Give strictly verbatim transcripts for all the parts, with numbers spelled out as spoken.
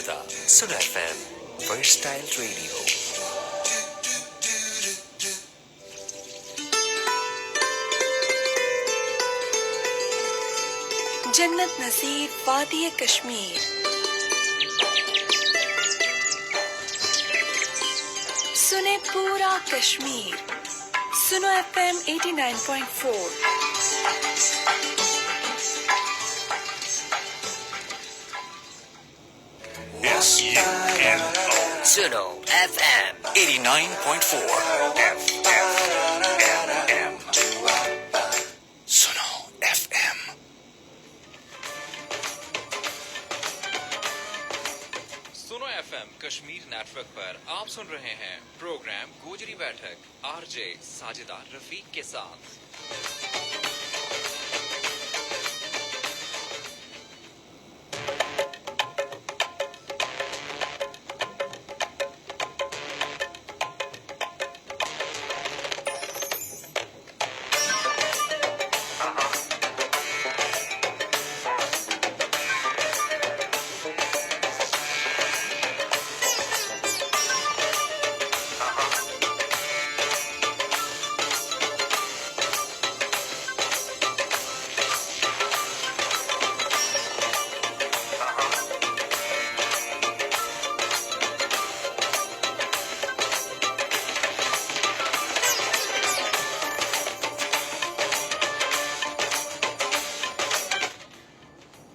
سنو ایف ایم، فرسٹ ٹائل ریڈیو۔ جنت نصیب وادی کشمیر۔ سنے پورا کشمیر۔ سنو ایف ایم ایٹی نائن پوائنٹ فور۔ ایس یو این او۔ سنو ایف ایم ایٹی نائن پوائنٹ فور۔ ایف ایف ایم ایم۔ سنو ایف ایم۔ سنو ایف ایم کشمیر نیٹ ورک پر آپ سن رہے ہیں پروگرام گوجری بیٹھک، آر جے ساجدہ رفیق کے ساتھ۔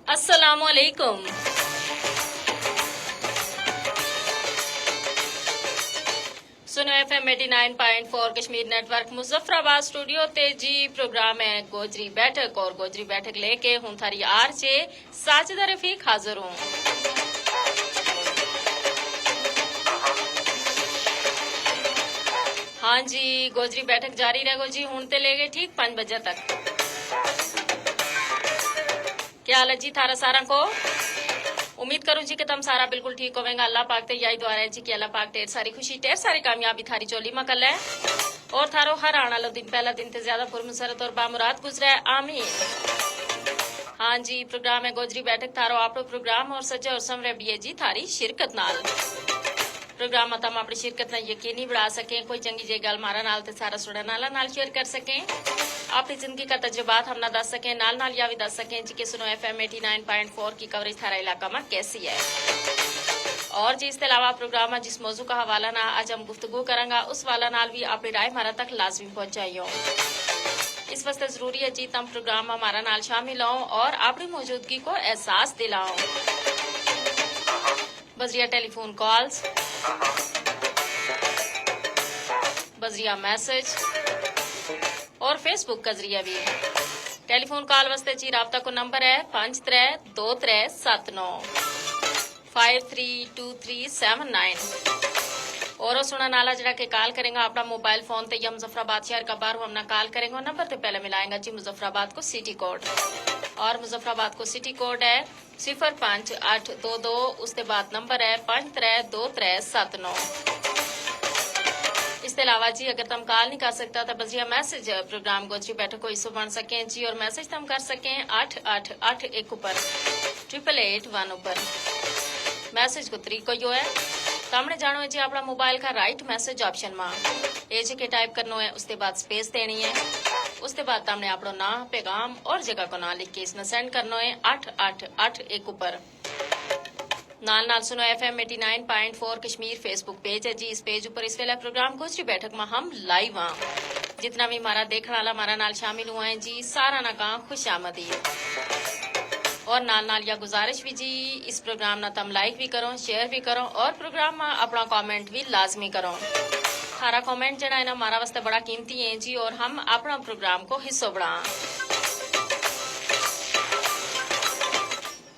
السلام علیکم۔ سنو ایف ایم ایٹی نائن پوائنٹ فور کشمیر نیٹ ورک مظفر آباد سٹوڈیو تے جی، پروگرام ہے گوجری بیٹھک، اور گوجری بیٹھک لے کے ہوں تھاری آر جے ساجدہ رفیق حاضر ہوں۔ ہاں جی، گوجری بیٹھک جاری رہ گو جی، ہن تے لے گئے ٹھیک پنج بجے تک۔ کیا حال ہے جی تھارا ساراں کو؟ امید کروں جی کہ تم سارا بالکل ٹھیک ہوویں گا۔ اللہ پاک تے یہی دعا رہے جی کہ اللہ پاک ڈھیر ساری خوشی، ڈھیر ساری کامیابی تھاری چولی ما کلے، اور تھارو ہر آن آلو دن پہلا دن تے زیادہ پرمسرت اور بامراد گزرے۔ آمین۔ ہاں جی، پروگرام ہے گوجری بیٹھک، تھارو آپڑو پروگرام، اور سجے اور سمرے بیے جی تھاری شرکت نال۔ پروگرام ما تم اپنی شرکت نا یقینی بنا سکیں، کوئی چنگی جے گل مارا نال تے سارا سنن آلا نال شیئر کر سکیں، اپنی زندگی کا تجربات ہم نا دس سکیں، نال نال یا وی دس سکیں جی کہ سنو ایف ایم ایٹی نائن پوائنٹ فور کی کوریج تھارا علاقہ ما کیسی ہے۔ اور جی اس تے علاوہ پروگرام ما جس موضوع کا حوالہ نا اج ہم گفتگو کراں گا، اس حوالہ نال وی اپنی رائے مارا تک لازمی پہنچائیو۔ اس واسطے ضروری ہے جی تم پروگرام ما مارا نال شامل ہوں اور اپنی موجودگی کو احساس دلاؤں۔ بذریعہ ٹیلی فون کالز، بذریعہ میسج اور فیس بک کا ذریعہ بھی۔ ٹیلی فون کال واسطے جی رابطہ کو نمبر ہے پنج ترے دو ترے ست نو، فائیو تھری ٹو تھری سیون نائن۔ اور وہ سننا نالا جڑا کہ کال کریں گا اپنا موبائل فون تے یا مظفر آباد شہر کا باہر ہم نا کال کریں گا، نمبر تے پہلے ملائیں گا جی مظفر آباد کو سٹی کوڈ۔ اور مظفر آباد کو سٹی کوڈ ہے صفر پنج اٹھ دو دو، اس تے بعد نمبر ہے پنج ترے دو ترے ست نو۔ اس تے علاوہ جی اگر تم کال نہیں کر سکتا تو بس یہ میسج پروگرام گوجری بیٹھک کو حصو بن سکیں جی، اور میسج تم کر سکیں اٹھ اٹھ اٹھ ایک اپر، ٹرپل ایٹ ون اپر۔ میسج کو طریقو یوہ ہے، تم نے جانو ہے جی اپنا موبائل کا رائٹ میسج آپشن ما اے جے کے ٹائپ کرنو ہے، اس تے بعد سپیس دینی ہے۔ اس تے بعد تم نے اپنو ناں، پیغام اور جگہ کو ناں لکھ کے اس نا سینڈ کرنو ہے اٹھ اٹھ اٹھ ایک اپر۔ نال نال سنو ایف ایم ایٹی نائن پوائنٹ فور کشمیر فیس بک پیج ہے جی، اس پیج اپر اس ویلے پروگرام گوجری بیٹھک ما ہم لائیو ہاں۔ جتنا بھی مارا دیکھن والا مارا نال شامل ہوا ہیں جی، سارا نا کہاں خوش آمدید۔ اور نال نال یا گزارش بھی جی، اس پروگرام نا تم لائک بھی کرو، شیئر بھی کرو اور پروگرام ما اپنا کامنٹ بھی لازمی کرو۔ تھارا کامنٹ جڑا ہے نا ہمارا واسطے بڑا قیمتی ہے جی، اور ہم اپنا پروگرام کو حصو بڑھاں۔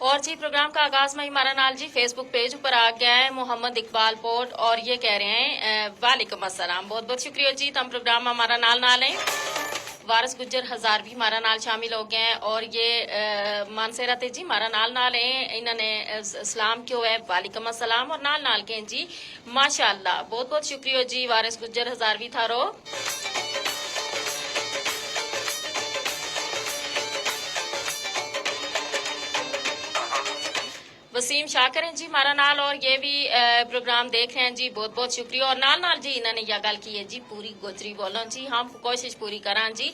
اور جی پروگرام کا آغاز ما ہی مارا نال جی فیس بک پیج اپر آ گیا ہے محمد اقبال پوٹ، اور یہ کہہ رہے ہیں وعلیکم السلام، بہت بہت شکریہ جی تم پروگرام ما ہمارا نال نال ہیں۔ وارث گجر ہزار بھی ہمارا نال شامل ہو گیا ہیں، اور یہ مانسیرا تے جی ہمارا نال نال ہیں، انہوں نے سلام کیو ہے وعلیکم السلام، اور نال نال کہیں جی ماشاءاللہ، بہت بہت شکریہ جی وارث گجر ہزار بھی تھارو۔ وسیم شاکر ہیں جی ہمارا نال اور یہ بھی پروگرام دیکھ رہے ہیں جی، بہت بہت شکریہ۔ اور نال نال جی انہوں نے یہ گل کی ہے جی، پوری گوجری بولوں جی، ہم کوشش پوری کراں جی۔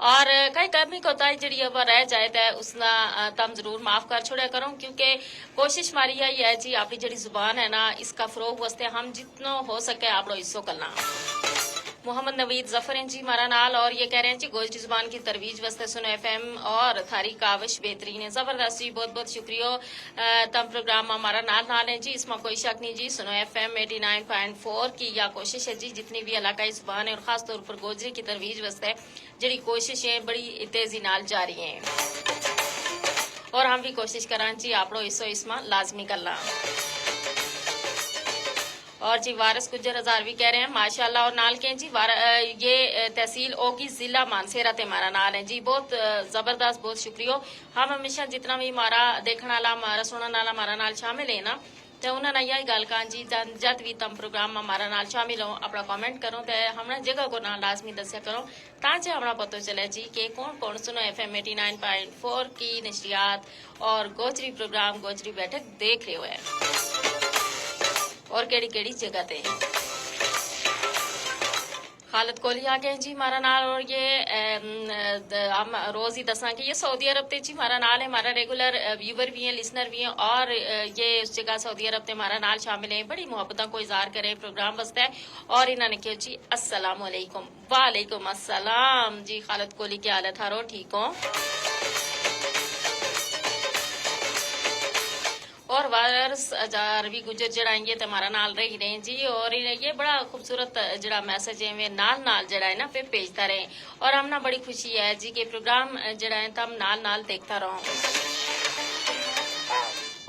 اور کئی کمی کوتاہی جڑی ہے وہ رہ جائے تو اس نا تم ضرور معاف کر چھوڑیا کروں، کیونکہ کوشش ہماری یہی ہے جی، اپنی جڑی زبان ہے نا، اس کا فروغ واسطے ہم جتنا ہو سکے اپنو حصو کرنا۔ محمد نوید ظفر ہیں جی ہمارا نال اور یہ کہہ رہے ہیں جی، گوجری زبان کی ترویج واسطے سنو ایف ایم اور تھاری کاوش بہترین ہے۔ زبردست جی، بہت بہت شکریہ۔ تم پروگرام ما ہمارا نال نال ہیں جی، اس ما کوئی شک نہیں جی۔ سنو ایف ایم ایٹی نائن پوائنٹ فور کی یا کوشش ہے جی، جتنی بھی علاقائی زبان ہے اور خاص طور پر گوجری کی ترویج واسطے جڑی کوشش ہیں بڑی تیزی نال جاری ہیں۔ اور ہم بھی کوشش کراں جی، اپنو حصو اس ما لازمی کرنا۔ اور جی وارث گجر ہزار بھی کہہ رہے ہیں ماشاءاللہ۔ اور نال کہیں جی، یہ تحصیل اوکی، ضلع مانسیرا تے ہمارا نال ہیں جی، بہت زبردست، بہت شکریہ۔ ہم ہمیشہ جتنا بھی ہمارا دیکھن والا، ہمارا سنن والا ہمارا نال شامل ہیں نا، تے انہاں نا یہی گل کہاں جی، جد بھی تم پروگرام ما ہمارا نال شامل ہو، اپنا کمنٹ کرو تے ہمنا جگہ کو نام لازمی دسیا کرو، تاں جے ہمنا پتو چلے جی کہ کون کون سنو ایف ایم ایٹی نائن پوائنٹ فور کی نشریات اور گوجری پروگرام گوجری بیٹھک دیکھ رہے ہوئے اور کیڑی کیڑی جگہ تے۔ خالد کوہلی آ گئے ہیں جی ہمارا نال، اور یہ ہم روز ہی دساں کہ یہ سعودی عرب تے جی ہمارا نال ہے، ہمارا ریگولر ویور بھی ہیں، لسنر بھی ہیں، اور یہ اس جگہ سعودی عرب تے ہمارا نال شامل ہیں، بڑی محبتاں کو اظہار کریں پروگرام واسطے۔ اور انہاں نے کہیو جی السلام علیکم۔ وعلیکم السلام جی خالد کوہلی، کیا حال ہے تھارو، ٹھیک ہو؟ اور وارث ہزار بھی گجر جڑا ہیں یہ تے ہمارا نال رہی رہے ہیں جی، اور یہ بڑا خوبصورت جڑا میسج ہیں وہ نال نال جڑا ہے نا پھر بھیجتا رہے ہیں۔ اور ہم نا بڑی خوشی ہے جی کہ پروگرام جڑا ہے تم نال نال دیکھتا رہو۔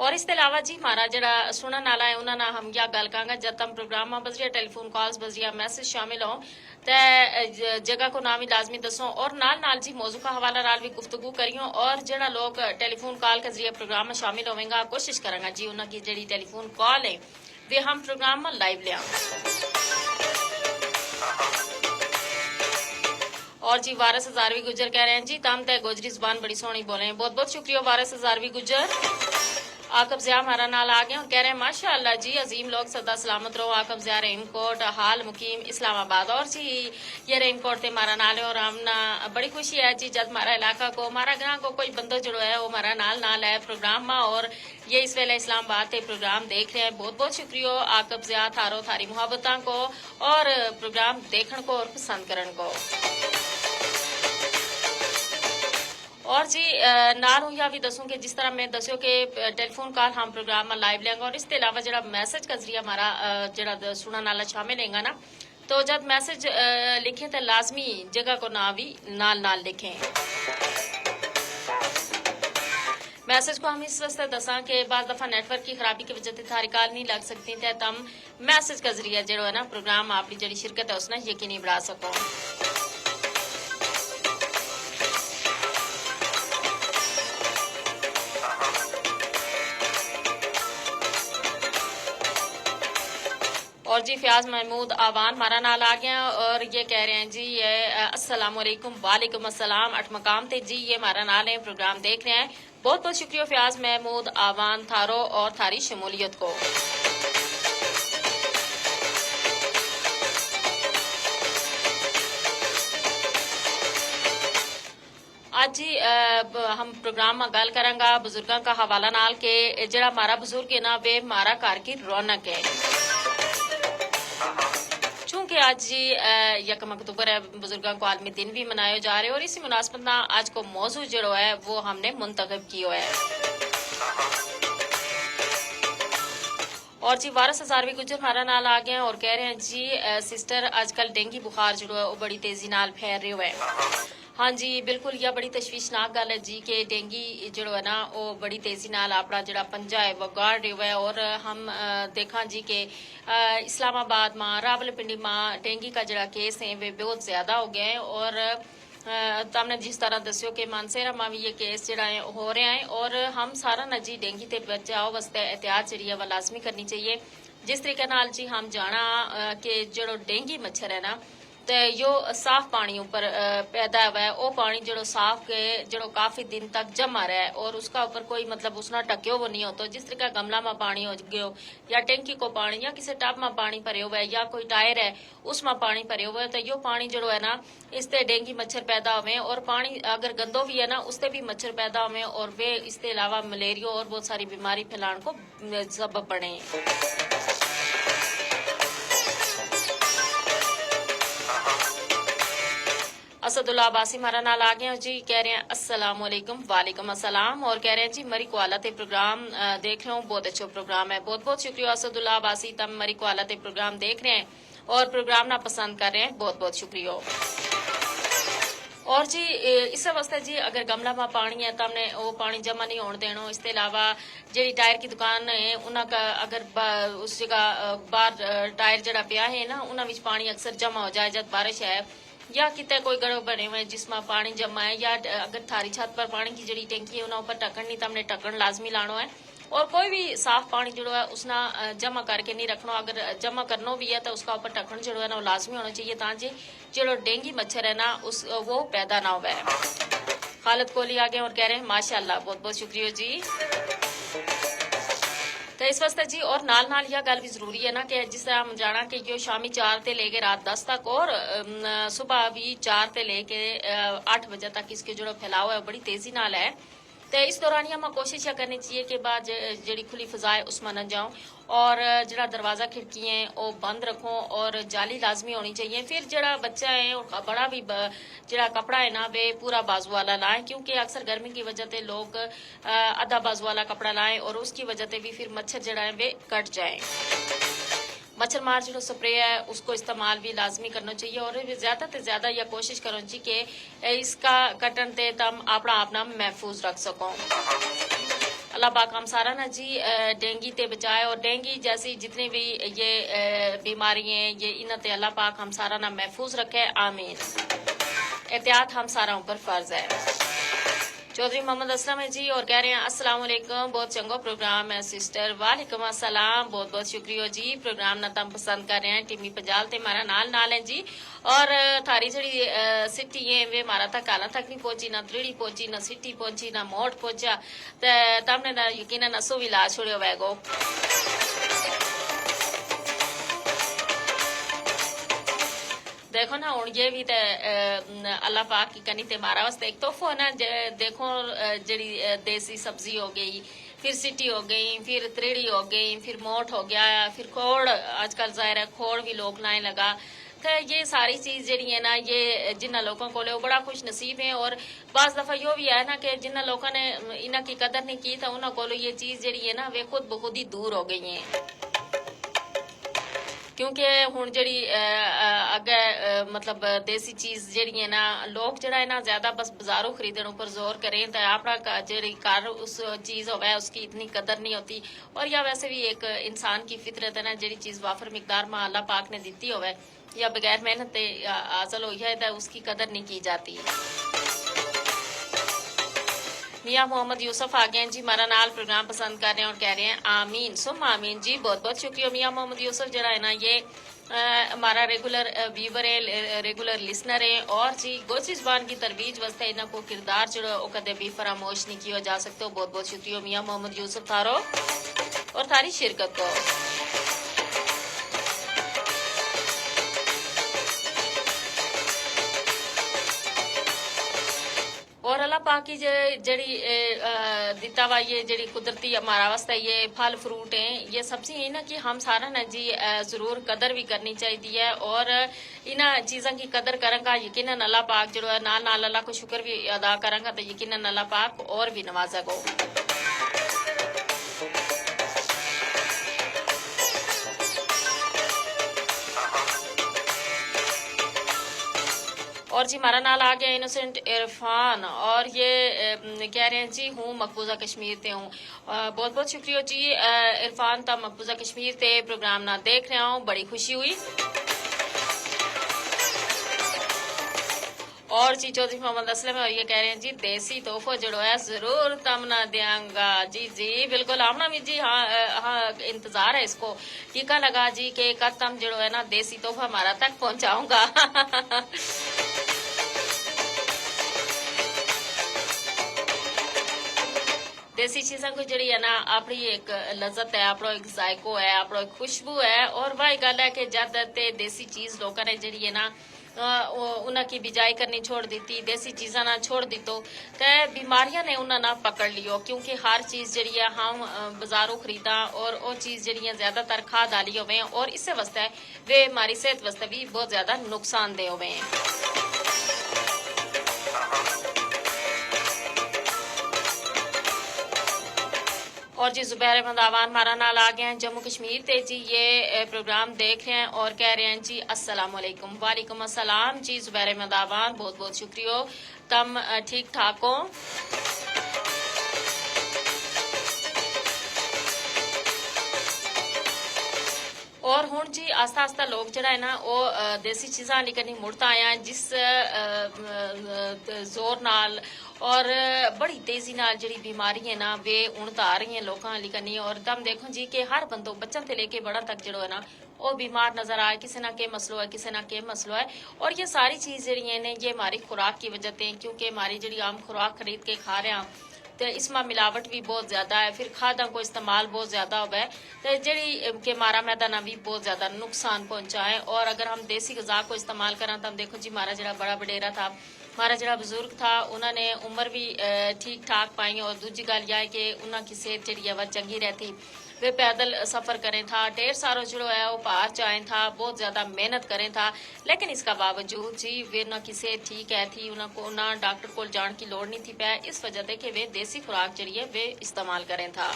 اور اس تے علاوہ جی ہمارا جڑا سنن والا ہے انہاں نا ہم یا گل کہاں گا، جد تم پروگرام ما بذریعہ ٹیلی فون کالز بذریعہ میسج شامل ہو تے جگہ کو نام بھی لازمی دسو، اور نال نال جی موضوع کا حوالہ نال بھی گفتگو کریوں، اور جڑا لوگ ٹیلی فون کال کے ذریعے پروگرام ما شامل ہوویں گا، کوشش کراں گا جی انہاں کی جڑی ٹیلی فون کال ہے ویہ ہم پروگرام ما لائیو لیاں۔ اور جی وارث ہزاروی گجر کہہ رہے ہیں جی، تم تے گوجری زبان بڑی سوہنی بولیں۔ بہت بہت شکریہ وارث ہزاروی گجر۔ آکب ضیاء ہمارا نال آ گئے اور کہہ رہے ہیں ماشاءاللہ جی عظیم لوگ سدا سلامت رہو۔ آکب ضیاء رحیم کوٹ حال مقیم اسلام آباد۔ اور جی یہ رحیم کوٹ تے ہمارا نال ہے اور ہم نا بڑی خوشی ہے جی جد ہمارا علاقہ کو ہمارا گراں کو کوئی بندو جڑو ہے وہ ہمارا نال نال ہے پروگرام ما، اور یہ اس ویلے اسلام آباد تے پروگرام دیکھ رہے ہیں۔ بہت بہت شکریہ آکب ضیاء تھارو تھاری محبتاں کو اور پروگرام دیکھن کو اور پسند کرن کو۔ اور جی نال ہوں یا بھی دسوں کہ جس طرح میں دسیو کہ ٹیلی فون کال ہم پروگرام ما لائیو لیں گا، اور اس تے علاوہ جڑا میسج کا ذریعہ ہمارا جڑا سنن والا شامل ہیں گا نا، تو جد میسج لکھیں تے لازمی جگہ کو نام بھی نال نال لکھیں۔ میسج کو ہم اس واسطے دساں کہ بعض دفعہ نیٹ ورک کی خرابی کی وجہ تے تھاری کال نہیں لگ سکتی تے تم میسج کا ذریعہ جڑو ہے نا پروگرام اپنی جڑی شرکت ہے اس نا یقینی بنا سکو۔ اور جی فیاض محمود آوان ہمارا نال آ گیا اور یہ کہہ رہے ہیں جی یہ السلام علیکم۔ وعلیکم السلام۔ اٹھ مقام تے جی یہ ہمارا نال ہیں پروگرام دیکھ رہے ہیں۔ بہت بہت شکریہ فیاض محمود آوان تھارو اور تھاری شمولیت کو۔ اج ہی ہم پروگرام ما گل کراں گا بزرگاں کا حوالہ نال کہ جڑا ہمارا بزرگ ہے نا ویہ ہمارا گھر کی رونق ہے۔ چونکہ اج جی یکم اکتوبر ہے، بزرگاں کو عالمی دن بھی منایو جا رہے اور اسی مناسبت نا اج کو موضوع جڑو ہے وہ ہم نے منتخب کیو ہے۔ اور جی وارث ہزاروی گجر ہمارا نال آ گیا ہیں اور کہہ رہے ہیں جی سسٹر اج کل ڈینگی بخار جڑو ہے وہ بڑی تیزی نال پھیر رہیو ہے۔ ہاں جی بالکل یا بڑی تشویشناک گل ہے جی کہ ڈینگی جڑو ہے نا وہ بڑی تیزی نال اپنا جڑا پنجا ہے وہ گاڑ رہیو ہے اور ہم دیکھاں جی کہ اسلام آباد ما راول پنڈی ما ڈینگی کا جڑا کیس ہیں وہ بہت زیادہ ہو گیا ہیں اور تم نے جس طرح دسیو کہ مانسیرا ما بھی یہ کیس جڑا ہیں ہو رہیا ہیں اور ہم سارا نا جی ڈینگی تے بچاؤ واسطے احتیاط جڑی ہے وہ لازمی کرنی چاہیے۔ جس طریقے نال جی ہم جانا کہ جڑو ڈینگی مچھر ہے نا تے یوہ صاف پانی اپر پیدا ہووے او پانی جیڑو صاف کے جیڑو کافی دن تک جمع رہے اور اس کا اپر کوئی مطلب اس نا ٹکیو وہ نہیں ہوتو جس طرح کا گملا ما پانی ہو گیو، یا ٹینکی کو پانی یا کسے ٹب ما پانی پھریو ہووے یا کوئی ٹائر ہے، اس ما پانی پھریو ہووے تے یوہ پانی جیڑو ہے نا، اس تے ڈینگی مچھر پیدا ہووے اور پانی اگر گندو وی ہے نا اس تے وی مچھر پیدا ہووے اور ویہ اس تے علاوہ ملیریو اور بہت ساری بیماری پھیلان کو سبب بنے۔ اسد اللہ عباسی مارا نال آ گیا جی کہہ رہے ہیں السلام علیکم۔ وعلیکم السلام اور کہہ رہے ہیں جی مری کو حالت پروگرام دیکھ رہے ہوں بہت اچھو پروگرام ہے بہت بہت شکریہ اسد اللہ عباسی تم مری کو حالت پروگرام دیکھ رہے ہیں، اور پروگرام نا پسند کر رہے ہیں بہت بہت شکریہ۔ اور جی، اس واسطے جی اگر گملا ما پانی ہے تم نے وہ پانی جمع نہیں ہون دینو اس تے علاوہ جیڑی ٹائر کی دکان ہے انہاں کا اگر اس جگہ باہر ٹائر جیڑا پیا ہے نا انہاں وچ پانی اکثر جمع ہو جائے جد بارش ہے، یا کتے کوئی گڑو بنے ہوئے جس ما پانی جمع ہے یا اگر تھاری چھت پر پانی کی جیڑی ٹینکی ہے انہاں اپر ٹکن نہیں تم نے ٹکن لازمی لانو ہے۔ اور کوئی وی صاف پانی جیڑو ہے اس نا جمع کر کے نہیں رکھنو اگر جمع کرنو وی ہے تو اس کا اپر ٹکن جیڑو ہے نا وہ لازمی ہونو چاہیے تاں جے جیڑو ڈینگی مچھر ہے نا وہ پیدا نہ ہووے۔ خالد کوہلی آ گئے اور کہہ رہے ہیں ماشاءاللہ بہت بہت شکریہ جی۔ تو اس واسطے جی اور نال نال یا گل وی ضروری ہے نا کہ جس طرح ہم جانا کہ یوہ شامی چار تے لے کے رات دس تک اور صبح وی چار تے لے کے اٹھ بجے تک اس کے جیڑو پھیلاؤ ہے بڑی تیزی نال ہے۔ تے اس دوران یہ ہماں کوشش یا کرنی چاہیے کہ بعد جیڑی کھلی فضا ہے اس ما نہ جاؤں، اور جیڑا دروازہ کھڑکی ہیں وہ بند رکھوں اور جالی لازمی ہونی چاہیے پھر جیڑا بچہ ہیں اور بڑا بھی جیڑا کپڑا ہے نا وہ پورا بازو والا لائیں کیونکہ اکثر گرمی کی وجہ تے لوگ ادھا بازو والا کپڑا لائیں اور اس کی وجہ تے بھی پھر مچھر جیڑا ہے وہ کٹ جائیں۔ مچھر مار جیڑو سپرے ہے اس کو استعمال بھی لازمی کرنو چاہیے اور زیادہ تے زیادہ یا کوشش کرنو چاہیے کہ اس کا کٹن تے تم اپنا آپ نا محفوظ رکھ سکو۔ اللہ پاک ہم سارا نا جی ڈینگی تے بچائے اور ڈینگی جیسی جتنی بھی یہ بیماری ہیں یہ انہاں تے اللہ پاک ہم سارا نا محفوظ رکھے آمین۔ احتیاط ہم سارا اپر فرض ہے۔ چوہدری محمد اسلم ہے جی اور کہہ رہے ہیں السلام علیکم بہت چنگو پروگرام ہے سسٹر وعلیکم السلام بہت بہت شکریہ جی پروگرام نا تم پسند کر رہے ہیں ٹیمی پنجال تے مارا نال نال ہیں جی۔ اور تھاری جیڑی سٹی ہیں ویہ مارا تک کالاں تک نہیں پہنچی نہ تریڑی پہنچی نہ سٹی پہنچی نہ موٹ پہنچیا۔ تے تم نے نہ یقینا نسو وی لا چھوڑیو وے گو۔ دیکھو نا ہن یہ وی تے اللہ پاک کی کنی تے مارا واسطے ایک تحفو ہے نا جے دیکھو جیڑی دیسی سبزی ہو گئی، پھر سٹی ہو گئی، پھر تریڑی ہو گئی، پھر موٹ ہو گیا، پھر کھوڑ، آج کل ظاہر ہے کھوڑ وی لوک لائیں لگا۔ تے یہ ساری چیز جیڑی ہے نا یہ جنہاں لوکاں کولے وہ بڑا خوش نصیب ہیں اور بعض دفعہ یوہ وی ہے نا کہ جنہاں لوکاں نے انہاں کی قدر نہیں کی تھا انہاں کولو یہ چیز جیڑی ہے نا ویہ خود بخود ہی دور ہو گئی ہیں۔ کیونکہ ہن جیڑی اگے مطلب دیسی چیز جیڑی ہے نا لوک جیڑا ہے نا زیادہ بس بازاروں خریدن اپر زور کریں تے اپنا جیڑی کار اس چیز ہووے اس کی اتنی قدر نہیں ہوتی۔ اور یا ویسے وی ایک انسان کی فطرت ہے نا جیڑی چیز وافر مقدار ما اللہ پاک نے دتی ہووے یا بغیر محنت تے حاصل ہوئی ہے تے اس کی قدر نہیں کی جاتی۔ میاں محمد یوسف آ گئے ہیں جی مارا نال پروگرام پسند کر رہے ہیں اور کہہ رہے ہیں آمین سم آمین جی بہت بہت شکریہ میاں محمد یوسف جیڑا ہے نا یہ مارا ریگولر ویور ہیں، ریگولر لسنر ہیں اور جی گوچی زبان کی ترویج واسطے انہاں کو کردار جیڑو او کدے بھی فراموش نہیں کیو جا سکتو بہت بہت شکریہ میاں محمد یوسف تھارو اور تھاری شرکت کو۔ اور اللہ پاک کی جیڑی دتا ہوا یہ جیڑی قدرتی ہمارا واسطے یہ پھل فروٹ ہیں یہ سبزی ہیں نا کہ ہم سارا نا جی ضرور قدر بھی کرنی چاہیے اور انہاں چیزاں کی قدر کرنگا یقینا اللہ پاک جیڑو ہے نال نال اللہ کو شکر بھی ادا کرنگا تو یقینا اللہ پاک اور بھی نوازا گو۔ اور جی ہمارا نال آ گیا انوسنٹ عرفان اور یہ کہہ رہے ہیں جی ہوں مقبوضہ کشمیر تے ہوں۔ بہت بہت شکریہ جی عرفان تا مقبوضہ کشمیر تے پروگرام نا دیکھ رہا ہوں بڑی خوشی ہوئی۔ اور جی چوہدری محمد اسلم ہے اور یہ کہہ رہے ہیں جی دیسی تحفو جڑو ہے ضرور تم نا دیاں گا جی جی بالکل آمنا بھی جی ہاں۔ ہاں، انتظار ہے اس کو۔ ٹیکا لگا جی کہ کد تم جڑو ہے نا دیسی تحفو ہمارا تک پہنچاؤں گا۔ دیسی چیزاں کو جڑی ہے نا اپنی ایک لذت ہے اپنو ایک ذائقو ہے اپنو ایک خوشبو ہے اور واہ گل ہے کہ جد تے دیسی چیز لوکاں نے جڑی ہے نا انہاں کی بجائی کرنی چھوڑ دتی دیسی چیزاں نا چھوڑ دتو، تے بیماریاں نے انہاں نا پکڑ لیو کیونکہ ہر چیز جڑی ہے ہم بازاروں خریداں اور او چیز جڑی ہے زیادہ تر کھاد آلی ہوویں اور اسے واسطے ویہ ماری صحت واسطے وی بہت زیادہ نقصان دہ ہوویں۔ اور جی زبیر احمد آوان مارا نال آ گیا ہیں جموں کشمیر تے جی یہ پروگرام دیکھ رہے ہیں اور کہہ رہے ہیں جی السلام علیکم وعلیکم السلام جی زبیر احمد آوان بہت بہت شکریہ ہو۔ تم ٹھیک ٹھاک ہو؟ اور ہن جی آستہ آستہ لوگ جڑا ہے نا او دیسی چیزاں نی کنی مڑتا آیا جس زور نال اور بڑی تیزی نال جڑی بیماری ہے نا ویہ ہن تاں آ رہی ہیں لوکاں نی کنی اور تم دیکھو جی کہ ہر بندو بچاں تے لے کے بڑاں تک جڑو ہے نا او بیمار نظر آئے کسے نا کے مسئلو ہے کسے نا کے مسئلو ہے۔ اور یہ ساری چیز جڑی ہیں نا یہ ہماری خوراک کی وجہ تے ہیں کیونکہ ہماری جڑی عام خوراک خرید کے کھا رہے ہیں تے اس ما ملاوٹ وی بہت زیادہ ہے فر کھاداں کو استعمال بہت زیادہ ہووے تے جیہڑی کہ مارا میداں نا وی بہت زیادہ نقصان پہنچا ہے۔ اور اگر ہم دیسی غذا کو استعمال کراں تاں دیکھو جی مارا جیہڑا بڑا وڈیرا تھا، مارا جیہڑا بزرگ تھا انہاں نے عمر وی ٹھیک ٹھاک پائی اور دوجی گل یا ہے کہ انہاں کی صحت جیہڑی ہے وہ چنگی رہتی۔ ویہ پیدل سفر کریں تھا ڈھیر سارو جیہڑو ہے وہ پار چائیں تھا بہت زیادہ محنت کریں تھا۔ لیکن اس کا باوجود جی ویہ انہاں کی صحت ٹھیک ہے تھی انہاں کو انہاں ڈاکٹر کول جان کی لوڑ نہیں تھی پے اس وجہ تے کہ ویہ دیسی خوراک جیہڑی ہے ویہ استعمال کریں تھا۔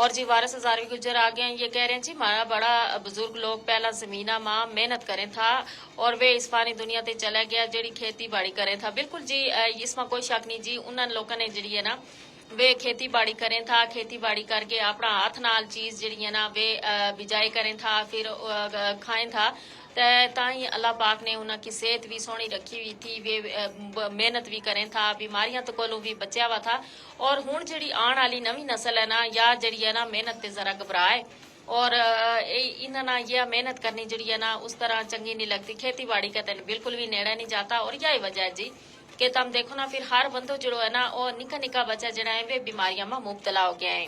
اور جی وارث ہزاروی گجر آ گیا ہیں یہ کہہ رہے ہیں جی مارا بڑا بزرگ لوگ پہلا زمیناں ما محنت کریں تھا اور ویہ اس فانی دنیا تے چلا گیا جیہڑی کھیتی باڑی کریں تھا بالکل جی اس ما کوئی شک نہیں جی انہاں لوکاں نے جیہڑی ہے نا ویہ کھیتی باڑی کریں تھا کھیتی باڑی کر کے اپنا ہتھ نال چیز جیہڑی ہے نا ویہ بجائی کریں تھا فر کھائیں تھا۔ تے تاں ہی اللہ پاک نے انہاں کی صحت وی سوہنی رکھی وی تھی ویہ محنت وی کریں تھا بیماریاں تکولوں وی بچیا وا تھا۔ اور ہن جیہڑی آن آلی نوی نسل ہے نا یا جیہڑی ہے نا محنت تے ذرا گھبرا ہے۔ اور انہاں نا یہ محنت کرنی جیہڑی ہے نا اس طرح چنگی نہیں لگتی کھیتی باڑی کا تین بالکل وی نیڑا نہیں جاتا اور یاہی وجہ ہے جی کہ تم دیکھو نا فر ہر بندو جیہڑو ہے نا او نکا نکا بچہ جیہڑا ہے ویہ بیماریاں ما مبتلا ہو گیا ہے۔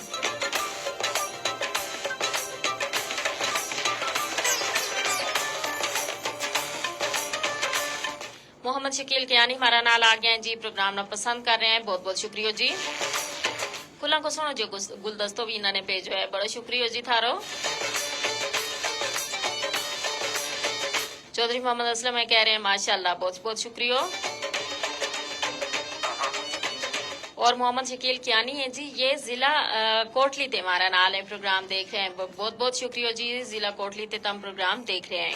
محمد شکیل کیانی ہمارا نال آ گیا ہیں جی پروگرام نا پسند کر رہے ہیں بہت بہت شکریہ جی۔ کلاں کو سنو جو گلدستو وی انہاں نے بھیجو ہے بڑو شکریہ جی تھارو۔ چوہدری محمد اسلم ہے کہہ رہے ہیں ماشاءاللہ بہت بہت شکریہ ہو۔ اور محمد شکیل کیانی ہیں جی یہ ضلع کوٹلی تے ہمارا نال ہیں پروگرام دیکھ رہے ہیں بہت بہت شکریہ ہو جی ضلع کوٹلی تے تم پروگرام دیکھ رہے ہیں۔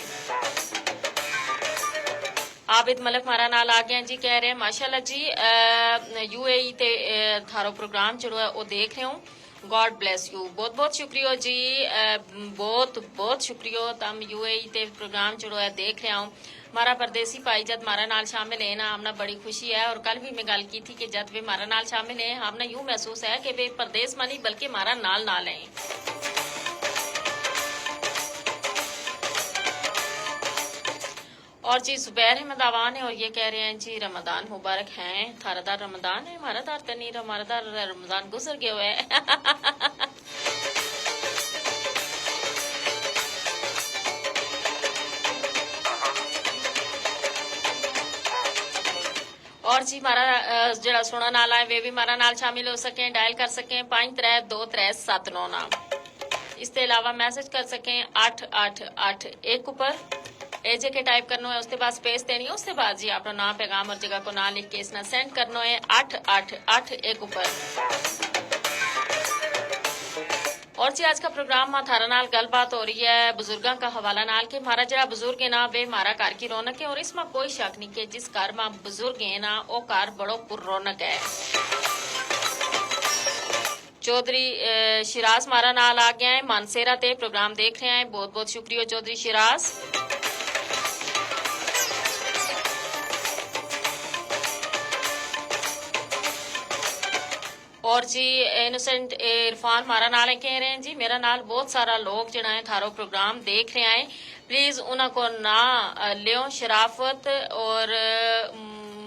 عابد ملک ہمارا نال آ گیا ہیں جی کہہ رہے ہیں ماشاءاللہ جی یو اے ای تے تھارو پروگرام جیہڑو ہے وہ دیکھ رہے ہوں۔ گاڈ بلیس یو بہت بہت شکریہ ہو جی۔ بہت بہت شکریہ ہو تم یو اے ای تے پروگرام جیہڑو ہے دیکھ رہے ہوں۔ مارا پردیسی پائی جد مارا نال شامل ہیں نا ہم نا بڑی خوشی ہے اور کل بھی میں گل کی تھی کہ جد ویہ مارا نال شامل ہیں ہم نا یوں محسوس ہے کہ ویہ پردیس ما نہیں بلکہ مارا نال نال ہیں۔ اور جی زبیر احمد آوان ہیں اور یہ کہہ رہے ہیں جی رمضان مبارک ہیں تھارا دار رمضان ہے ہمارا دار تنی ہمارا دار رمضان گزر گیا ہوئے۔ اور جی ہمارا جیہڑا سنن آلا ہے ویہ وی ہمارا نال شامل ہو سکیں ڈائل کر سکیں پانچ ترے دو ترے ست نو نا۔ اس تے علاوہ میسج کر سکیں اٹھ اٹھ اٹھ ایک اپر۔ اے جے کے ٹائپ کرنو ہے اس تے بعد سپیس دینی ہے اس تے بعد جی اپنا ناں پیغام اور جگہ کو ناں لکھ کے اس نا سینڈ کرنو ہے اٹھ اٹھ اٹھ ایک اپر۔ اور جی آج کا پروگرام ما تھارا نال گل بات ہو رہی ہے بزرگاں کا حوالہ نال کہ مارا جیہڑا بزرگ ہے نا ویہ مارا گھر کی رونق ہے اور اس ما کوئی شک نہیں کہ جس گھر ما بزرگ ہے نا او گھر بڑو پر رونق ہے۔ چوہدری شیراز مارا نال آ گیا ہیں مانسیرا تے پروگرام دیکھ رہے ہیں بہت بہت شکریہ چوہدری شیراز۔ اور جی، انوسنٹ عرفان مارا نال ہیں کہہ رہے ہیں جی میرا نال بہت سارا لوگ جڑا ہیں تھارو پروگرام دیکھ رہے ہیں، پلیز انہاں کو نہ لیو شرافت اور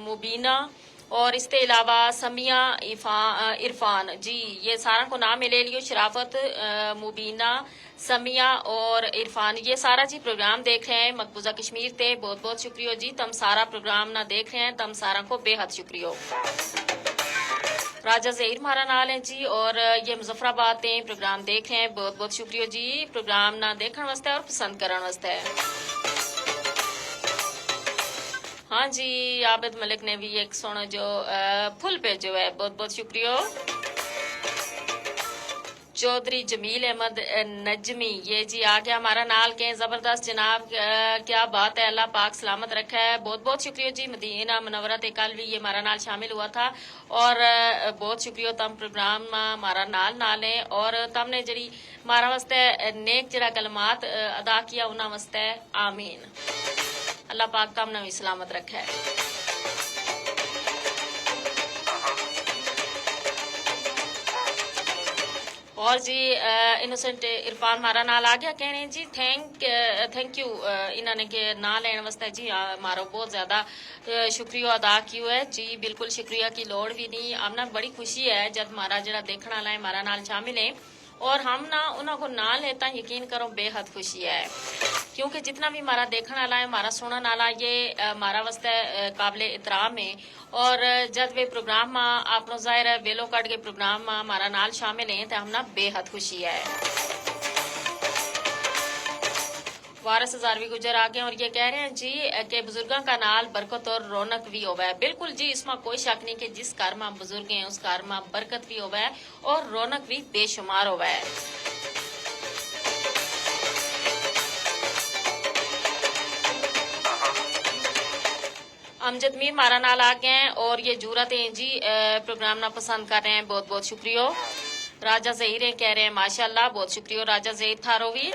مبینہ، اور اس تے علاوہ سمیہ عرفان جی، یہ سارا کو نام میں لے لیو شرافت، مبینہ، سمیہ اور عرفان یہ سارا جی پروگرام دیکھ رہے ہیں مقبوضہ کشمیر تے بہت بہت شکریہ جی تم سارا پروگرام نہ دیکھ رہے ہیں تم سارا کو بے حد شکریہ۔ راجہ زہیر مارا نال ہیں جی اور یہ مظفرآباد تے پروگرام دیکھ رہے ہیں بہت بہت شکریہ جی پروگرام نہ دیکھن واسطے اور پسند کرن واسطے۔ ہاں جی، عابد ملک نے بھی ایک سونا جو پھل پہ جو ہے بہت بہت شکریہ۔ چوہدری جمیل احمد نجمی یہ جی آ گیا ہمارا نال کے زبردست جناب۔ کیا بات ہے اللہ پاک سلامت رکھا ہے بہت بہت شکریہ جی مدینہ منورہ تے کل بھی یہ ہمارا نال شامل ہوا تھا۔ اور بہت شکریہ تم پروگرام ہمارا نال نال ہیں اور تم نے جڑی ہمارا واسطے نیک جڑا کلمات ادا کیا انہاں واسطے۔ آمین۔ اللہ پاک تم نے بھی سلامت رکھا ہے۔ اور جی انوسنٹ عرفان مارا نال آ گیا کہنے جی تھینک تھینک یو۔ انہاں نے کہ نہ لین واسطے جی مارو بہت زیادہ شکریہ ادا کیو ہے جی بالکل شکریہ کی لوڑ بھی نہیں ہم نا بڑی خوشی ہے جد مارا جڑا دیکھنا لائیں مارا نال شامل ہیں۔ اور ہم نا انہاں کو نال ہے تاں یقین کرو بے حد خوشی ہے۔ کیونکہ جتنا بھی مارا دیکھن آلا ہے مارا سنن آلا یہ مارا واسطے قابل احترام ہے۔ اور جد ویہ پروگرام ما آپنو ظاہر ہے ویلو کڈ کے پروگرام ما مارا نال شامل ہیں تے ہم نا بے حد خوشی ہے۔ وارث ہزاروی گجر آ گئے اور یہ کہہ رہے ہیں جی کہ بزرگاں کا نال برکت اور رونق وی ہووے۔ بالکل جی اس ما کوئی شک نہیں کہ جس گھر ما بزرگ ہیں اس گھر ما برکت وی ہووے۔ اور رونق وی بے شمار ہووے۔ امجد میر مارا نال آ گئے ہیں اور یہ جورت ہیں جی پروگرام نا پسند کر رہے ہیں بہت بہت شکریہ۔ راجہ زہیر ہیں کہہ رہے ہیں ماشاءاللہ بہت شکریہ راجہ زہیر تھارو وی۔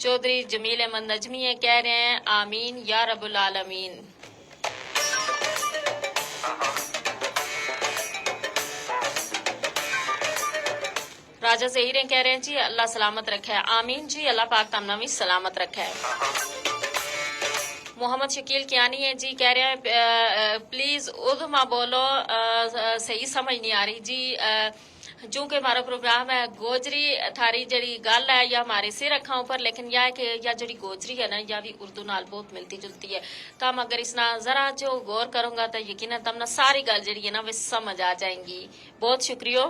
چوہدری جمیل احمد نجمی ہیں کہہ رہے ہیں آمین یا رب العالمین۔ راجہ زہیر ہیں کہہ رہے ہیں جی اللہ سلامت رکھے۔ آمین جی اللہ پاک تم نا وی سلامت رکھے۔ محمد شکیل کیانی ہیں جی کہہ رہے ہیں پلیز اردو ما بولو۔ صحیح سمجھ نہیں آ رہی جی۔ چونکہ ہمارا پروگرام ہے گوجری تھاری جڑی گل ہے یا ہمارے سر اکھاں اپر لیکن یا ہے کہ یا جڑی گوجری ہے نا یا بھی اردو نال بہت ملتی جلتی ہے۔ تم اگر اس نا ذرا جو غور کروں گا تو یقینا تم نا ساری گل جڑی ہے نا وہ سمجھ آ جائیں گی۔ بہت شکریہ۔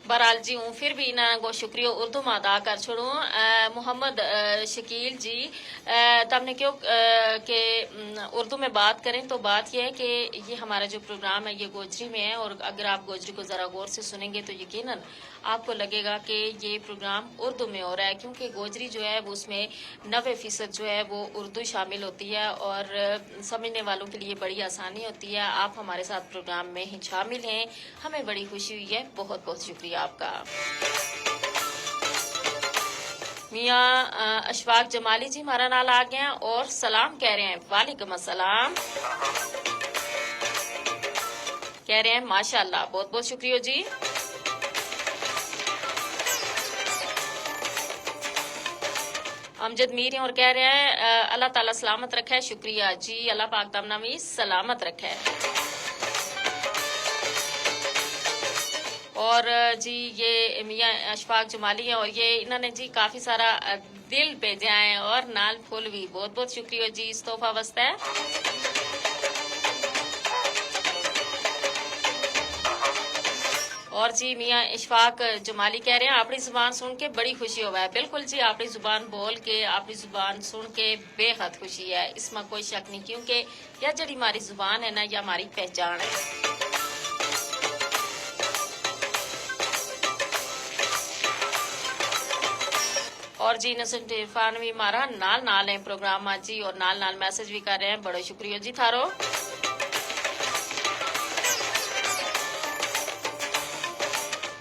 بہرحال جی ہوں پھر بھی انہاں کو شکریہ اردو ما ادا کر چھوڑوں۔ محمد شکیل جی تم نے کہیو کہ اردو میں بات کریں تو بات یہ ہے کہ یہ ہمارا جو پروگرام ہے یہ گوجری میں ہے اور اگر آپ گوجری کو ذرا غور سے سنیں گے تو یقینا آپ کو لگے گا کہ یہ پروگرام اردو میں ہو رہا ہے کیونکہ گوجری جو ہے وہ اس میں نوے فیصد جو ہے وہ اردو شامل ہوتی ہے اور سمجھنے والوں کے لیے بڑی آسانی ہوتی ہے آپ ہمارے ساتھ پروگرام میں ہی شامل ہیں۔ ہمیں بڑی خوشی ہوئی ہے بہت بہت شکریہ آپ کا۔ میاں اشفاق جمالی جی ہمارا نال آ گیا اور سلام کہہ رہے ہیں وعلیکم السلام۔ کہہ رہے ہیں ماشاءاللہ بہت بہت شکریہ جی۔ امجد میر ہیں اور کہہ رہے ہیں اللہ تعالی سلامت رکھے شکریہ جی اللہ پاک تم نا وی سلامت رکھے۔ اور جی یہ میاں اشفاق جمالی ہیں اور یہ انہوں نے جی کافی سارا دل بھیجا ہیں اور نال پھول وی بہت بہت شکریہ جی اس تحفہ واسطے۔ اور جی میاں اشفاق جمالی کہہ رہے ہیں اپنی زبان سن کے بڑی خوشی ہوا ہے بالکل جی اپنی زبان بول کے اپنی زبان سن کے بے حد خوشی ہے اس ما کوئی شک نہیں کیونکہ یا جڑی ہماری زبان ہے نا یا ہماری پہچان ہے۔ اور جی انوسنٹ عرفان وی ہمارا نال نال ہیں پروگرام ما جی اور نال نال میسج وی کر رہے ہیں بڑو شکریہ جی تھارو۔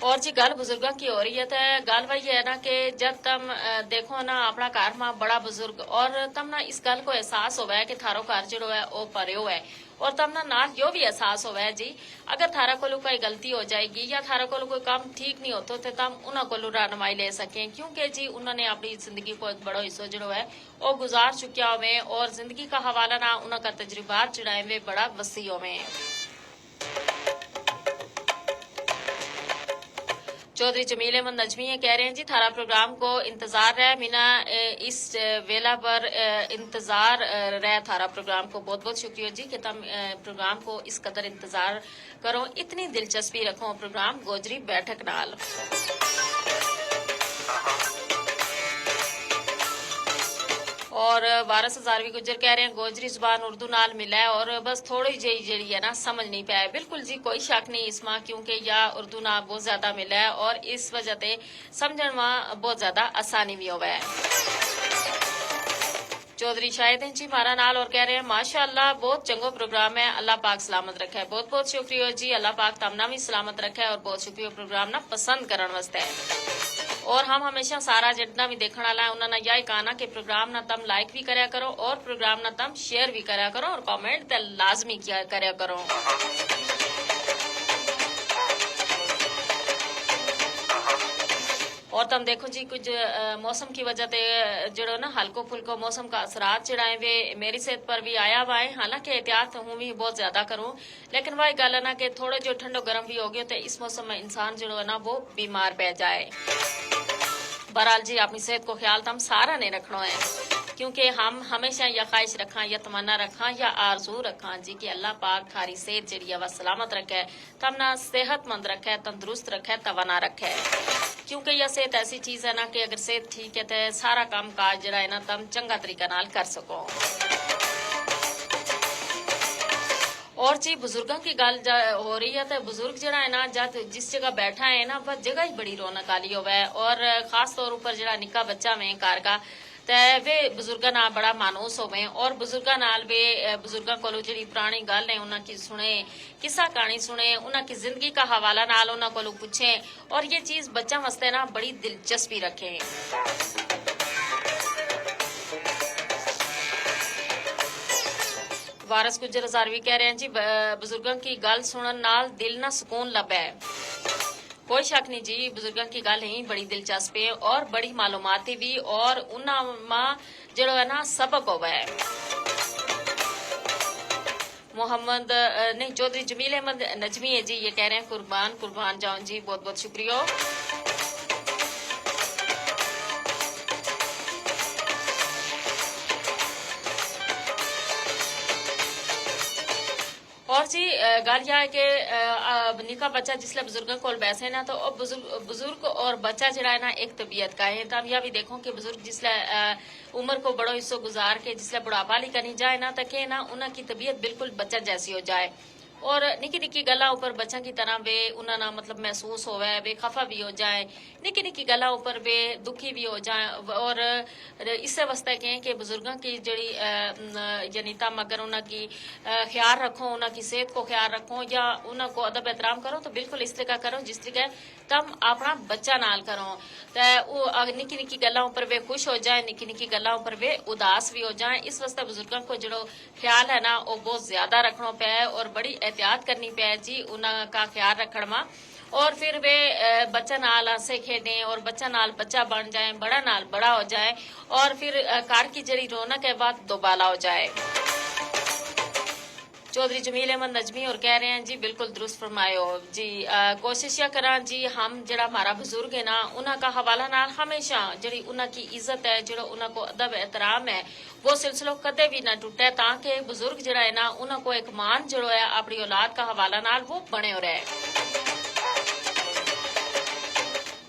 اور جی گل بزرگاں کی ہو رہی ہے تے گل وہی ہے نا کہ جد تم دیکھو نا اپنا گھر ما بڑا بزرگ اور تم نا اس گل کو احساس ہووے کہ تھارو گھر جڑو ہے او پریو ہے۔ اور تمنا نال یوہ وی احساس ہووے جی، اگر تھارا کولوں کوئی غلطی ہو جائے گی یا تھارا کولوں کوئی کم ٹھیک نہیں ہوتو تے تم انہاں کولوں رہنمائی لے سکیں، کیونکہ جی انہاں نے اپنی زندگی کو ایک بڑو حصو جڑو ہے، وہ گزار چکیا ہوویں اور زندگی کا حوالہ نا انہاں کا تجربات جڑا ہیں ویہ بڑا وسیع ہوویں۔ چوہدری جمیل احمد نجمی یہ کہہ رہے ہیں جی تھارا پروگرام کو انتظار رہے مینا، اس ویلا پر انتظار رہے تھارا پروگرام کو بہت بہت شکریہ جی کہ تم پروگرام کو اس قدر انتظار کرو، اتنی دلچسپی رکھو پروگرام گوجری بیٹھک نال۔ اور وارث ہزاروی گجر کہہ رہے ہیں گوجری زبان اردو نال ملا ہے اور بس تھوڑی جہی جیڑی ہے نا سمجھ نہیں پائے۔ بالکل جی کوئی شک نہیں اس ما کیونکہ یا اردو نا بہت زیادہ ملا ہے اور اس وجہ تے سمجھن ما بہت زیادہ آسانی وی ہووے۔ چوہدری شاہد ہیں جی مارا نال اور کہہ رہے ہیں ماشاءاللہ بہت چنگو پروگرام ہے، اللہ پاک سلامت رکھے۔ بہت بہت شکریہ جی، اللہ پاک تمنا وی سلامت رکھے اور بہت شکریہ پروگرام نا پسند کرن واسطے۔ اور ہم ہمیشہ سارا جتنا وی دیکھن والا ہے انہاں نا یا ایک آنا کہ پروگرام نا تم لائک وی کریا کرو اور پروگرام نا تم شیئر وی کریا کرو اور کمنٹ تے لازمی کیا کریا کرو۔ اور تم دیکھو جی کچھ موسم کی وجہ تے جڑو نا ہلکو پھلکو موسم کا اثرات جڑا ہیں ویہ میری صحت پر وی آیا ہوا ہے، حالانکہ احتیاط ہوں وی بہت زیادہ کروں۔ لیکن واہ گل ہے نا کہ تھوڑو جو ٹھنڈو گرم وی ہو گیو تے اس موسم میں انسان جڑو ہے نا وہ بیمار پے جائے۔ بہرحال جی اپنی صحت کو خیال تم سارا نے رکھنو ہے، کیونکہ ہم ہمیشہ یا خواہش رکھاں یا تمنا رکھاں یا آرزو رکھاں جی کہ اللہ پاک تھاری صحت جڑی ہے وہ سلامت رکھے، تمنا صحت مند رکھے، تندرست رکھے، توانا رکھے۔ کیونکہ یا صحت ایسی چیز ہے نا کہ اگر صحت ٹھیک ہے تے سارا کام کاج جڑا ہے نا تم چنگا طریقہ نال کر سکو۔ اور جی بزرگاں کی گل ہو رہی ہے تے بزرگ جڑا ہے نا جس جگہ بیٹھا ہے نا وہ جگہ ہی بڑی رونق آلی ہووے۔ اور خاص طور اپر جڑا نکا بچہ ہوویں گھر کا تے ویہ بزرگاں نا بڑا مانوس ہوویں اور بزرگاں نال ویہ بزرگاں کولوں جڑی پرانی گل ہیں انہاں کی سنیں، قصہ کہانی سنیں، انہاں کی زندگی کا حوالہ نال انہاں کولوں پچھیں۔ اور یہ چیز بچاں واسطے نا بڑی دلچسپی رکھیں۔ وارث گجر ہزاروی کہہ رہے ہیں جی بزرگاں کی گل سنن نال دل نا سکون لبھے۔ کوئی شک نہیں جی بزرگاں کی گل ہی بڑی دلچسپ ہے اور بڑی معلوماتی وی اور انہاں ما جڑو ہے نا سبق ہووے۔ محمد نہیں چوہدری جمیل احمد نجمی ہے جی یہ کہہ رہے ہیں قربان قربان جاؤں جی بہت بہت شکریہ ہو۔ اور جی گل یا ہے کہ نکا بچہ جس لے بزرگاں کول بیسے نا تو بزرگ اور بچہ جڑا ہے نا ایک طبیعت کا ہے تم یا بھی دیکھو کہ بزرگ جس لے عمر کو بڑو حصو گزار کے جس لے بڑھاپا لے کرنی جائے نا تاکہ نا انہاں کی طبیعت بالکل بچہ جیسی ہو جائے۔ اور نکی نکی گلاں اپر بچاں کی طرح ویہ انہاں نا مطلب محسوس ہووے ویہ خفا بھی ہو جائیں، نکی نکی گلاں اپر ویہ دکھی بھی ہو جائیں۔ اور اسے واسطے کہیں کہ بزرگاں کی جڑی یعنی تم اگر انہاں کی خیال رکھو انہاں کی صحت کو خیال رکھو یا انہاں کو ادب احترام کرو تو بالکل اس طرح کا کرو جس طرح کا تم اپنا بچہ نال کرو۔ تے او نکی نکی گلاں اپر ویہ خوش ہو جائیں نکی نکی گلاں اپر ویہ اداس بھی ہو جائیں اس واسطے بزرگاں کو جڑو خیال ہے نا وہ بہت زیادہ رکھنو پے اور بڑی احتیاط کرنی پے جی انہاں کا خیال رکھن ما۔ اور فر ویہ بچہ نال ہنسے کھیڈیں اور بچہ نال بچہ بن جائیں بڑا نال بڑا ہو جائیں۔ اور فر گھر کی جیڑی رونق ہے وہ دوبالا ہو جائے۔ چوہدری جمیل احمد نجمی اور کہہ رہے ہیں جی بالکل درست فرمایو جی۔ کوشش یا کراں جی ہم جیڑا ہمارا بزرگ ہے نا انہاں کا حوالہ نال ہمیشہ جیڑی انہاں کی عزت ہے جیڑا انہاں کو ادب احترام ہے وہ سلسلو کدے وی نہ ٹوٹے تاں کہ بزرگ جیڑا ہے نا انہاں کو ایک مان جیڑو ہے اپنی اولاد کا حوالہ نال وہ بنے ہو رہے۔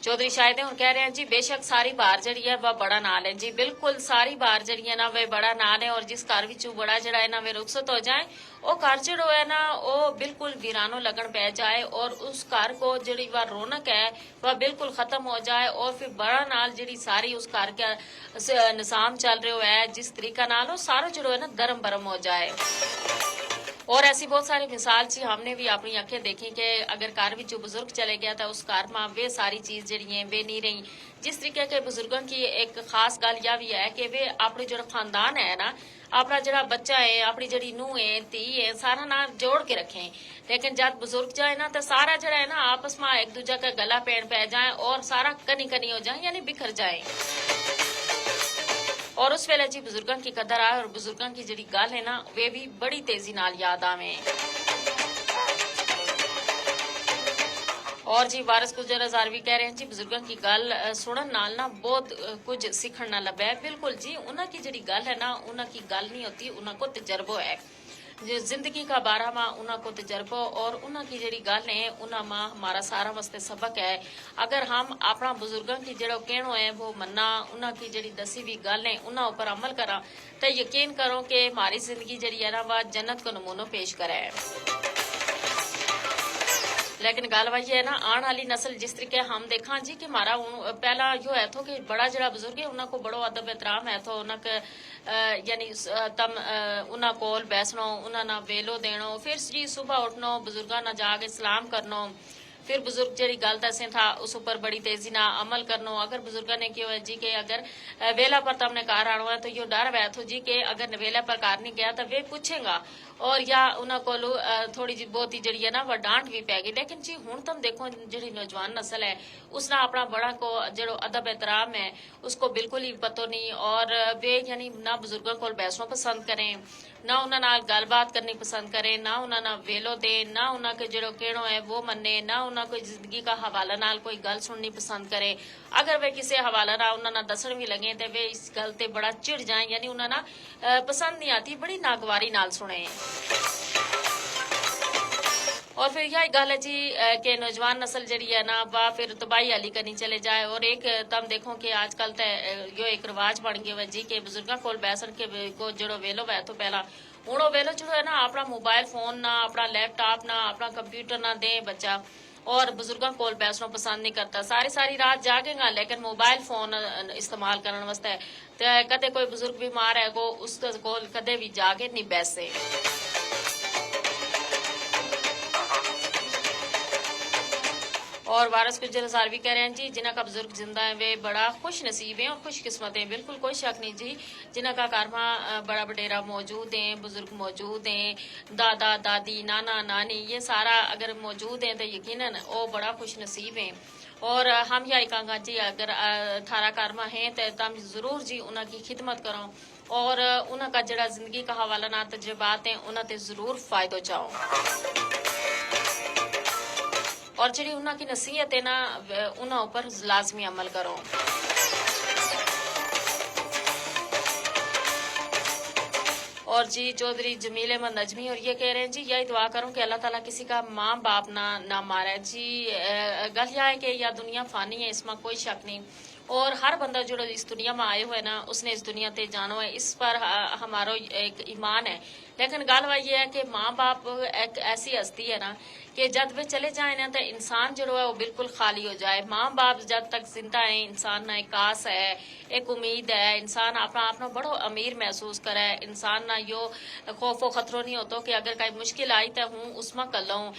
چوہدری شاہد ہیں اور کہہ رہے ہیں جی بے شک ساری بار جیڑی ہے وہ بڑا نال ہے جی بالکل ساری بار جیڑی ہے نا وہ بڑا نال ہے اور جس گھر وچوں بڑا جیڑا ہے نا وہ رخصت ہو جائیں وہ گھر جیڑو ہے نا وہ بالکل ویرانو لگن پے جائے اور اس گھر کو جیڑی وہ رونق ہے وہ بالکل ختم ہو جائے اور فر بڑا نال جیڑی ساری اس گھر کا نظام چل رہیو ہے جس طریقہ نال وہ سارو جیڑو ہے نا درم برم ہو جائے۔ اور ایسی بہت ساری مثال چی ہم نے وی اپنی اکھیں دیکھیں کہ اگر گھر وچ بزرگ چلے گیا تو اس گھر ما ویہ ساری چیز جیہڑی ہیں ویہ نہیں رہیں۔ جس طریقے کے بزرگاں کی ایک خاص گل یا وی ہے کہ ویہ اپنی جیہڑا خاندان ہے نا، اپنا جیہڑا بچہ ہے، اپنی جیہڑی نوہ ہیں، تھی ہیں، سارا نا جوڑ کے رکھیں۔ لیکن جد بزرگ جائے نا تو سارا جیہڑا ہے نا آپس ما ایک دوجہ کا گلا پین پے جائیں اور سارا کنی کنی ہو جائیں یعنی بکھر جائیں۔ اور اس ویلے جی بزرگاں کی قدر آئے اور بزرگاں کی جیہڑی گل ہے نا ویہ وی بڑی تیزی نال یاد آویں۔ اور جی وارث گزر ہزار وی کہہ رہے ہیں جی بزرگاں کی گل سنن نال نا بہت کچھ سیکھن نا لبھے۔ بالکل جی انہاں کی جیہڑی گل ہے نا انہاں کی گل نہیں ہوتی، انہاں کو تجربو ہے۔ زندگی کا بارہ ما انہاں کو تجربو اور انہاں کی جیہڑی گل ہے انہاں ما ہمارا سارا واسطے سبق ہے۔ اگر ہم اپنا بزرگاں کی جیہڑو کہنو ہے وہ منا، انہاں کی جیہڑی دسی وی گل ہے انہاں اپر عمل کراں، تے یقین کروں کہ ہماری زندگی جیہڑی ہے نا وہ جنت کو نمونو پیش کرے۔ لیکن گل واہی ہے نا آن آلی نسل جس طریقے ہم دیکھاں جی کہ ہمارا پہلا یوہ ہے تھو کہ بڑا جیہڑا بزرگ ہے انہاں کو بڑو ادب احترام ہے تھو انہاں کے یعنی تم انہاں کول بیسنو، انہاں نا ویلو دینو، فر جی صبح اٹھنو بزرگاں نا جا کے سلام کرنو۔ فر بزرگ جیہڑی گل دسیں تھا اس اپر بڑی تیزی نا عمل کرنو۔ اگر بزرگاں نے کہیو ہے جی کہ اگر ویلا پر تم نے کار آنو ہے تو یوہ ڈر وھے تھو جی کہ اگر ویلا پر کار نہیں گیا تو ویہ پچھیں گا۔ اور یا انہاں کولو تھوڑی جی بہت ہی جیہڑی ہے نا وہ ڈانٹ وی پے گئی لیکن جی ہن تم دیکھو جیہڑی نوجوان نسل ہے اس نا اپنا بڑا کو جیہڑو ادب احترام ہے اس کو بالکل ہی پتو نہیں۔ اور ویہ یعنی نہ بزرگاں کول بیسنو پسند کریں، نہ انہاں نال گل بات کرنی پسند کریں، نہ انہاں نا ویلو دیں، نہ انہاں کے جیہڑو کہنو ہے وہ منے، نہ انہاں کوئی زندگی کا حوالہ نال کوئی گل سننی پسند کریں۔ اگر ویہ کسے حوالہ نال انہاں نا دسن وی لگیں تے ویہ اس گل تے بڑا چڑ جائیں یعنی انہاں نا پسند نہیں آتی، بڑی ناگواری نال سنیں۔ اور فر یاہی گل ہے جی کہ نوجوان نسل جیہڑی ہے نا وہ فر تباہی آلی کنی چلے جائے اور ایک تم دیکھو کہ آج کل تے یوہ ایک رواج بن گیو ہے جی کہ بزرگاں کول بیسن کے کو جیہڑو ویلو وھے تھو پہلا، ہن او ویلو جیہڑو ہے نا اپنا موبائل فون نا، اپنا لیپ ٹاپ نا، اپنا کمپیوٹر نا دیں بچہ اور بزرگاں کول بیسنو پسند نہیں کرتا۔ ساری ساری رات جاگیں گا لیکن موبائل فون استعمال کرن واسطے۔ تے کدے کوئی بزرگ بیمار ہے گو اس کول کدے وی جا کے نہیں بیسے۔ اور وارث کچھ جنہاں سال وی کہہ رہے ہیں جی جنہاں کا بزرگ زندہ ہیں ویہ بڑا خوش نصیب ہیں اور خوش قسمت ہیں، بالکل کوئی شک نہیں جی۔ جنہاں کا کارواں بڑا بڈیرا موجود ہیں، بزرگ موجود ہیں، دادا دادی نانا نانی یہ سارا اگر موجود ہیں تو یقینا او بڑا خوش نصیب ہیں۔ اور ہم یاہی کہاں گا جی اگر تھارا کارواں ہیں تو تم ضرور جی انہاں کی خدمت کرو۔ اور انہاں کا جیہڑا زندگی کا حوالہ نال تجربات ہیں انہاں تے ضرور فائدو چاہو۔ اور جیہڑی انہاں کی نصیحت ہے نا انہاں اپر لازمی عمل کرو۔ اور جی چوہدری جمیل احمد نجمی اور یہ کہہ رہے ہیں جی یہی دعا کروں کہ اللہ تعالی کسی کا ماں باپ نہ نہ مارے جی۔ گل یا ہے کہ یا دنیا فانی ہے اس ما کوئی شک نہیں۔ اور ہر بندہ جیہڑو اس دنیا ما آیو ہے نا اس نے اس دنیا تے جانو ہے اس پر ہمارو ایک ایمان ہے۔ لیکن گل واہ یہ ہے کہ ماں باپ ایک ایسی ہستی ہے نا کہ جد ویہ چلے جائیں نا تے انسان جیہڑو ہے وہ بالکل خالی ہو جائے۔ ماں باپ جد تک زندہ ہیں انسان نا ایک آس ہے، ایک امید ہے، انسان اپنا آپ نا بڑو امیر محسوس کرے۔ انسان نا یوہ خوف و خطرو نہیں ہوتو کہ اگر کائی مشکل آئی تے ہوں اس ما کلو ہوں۔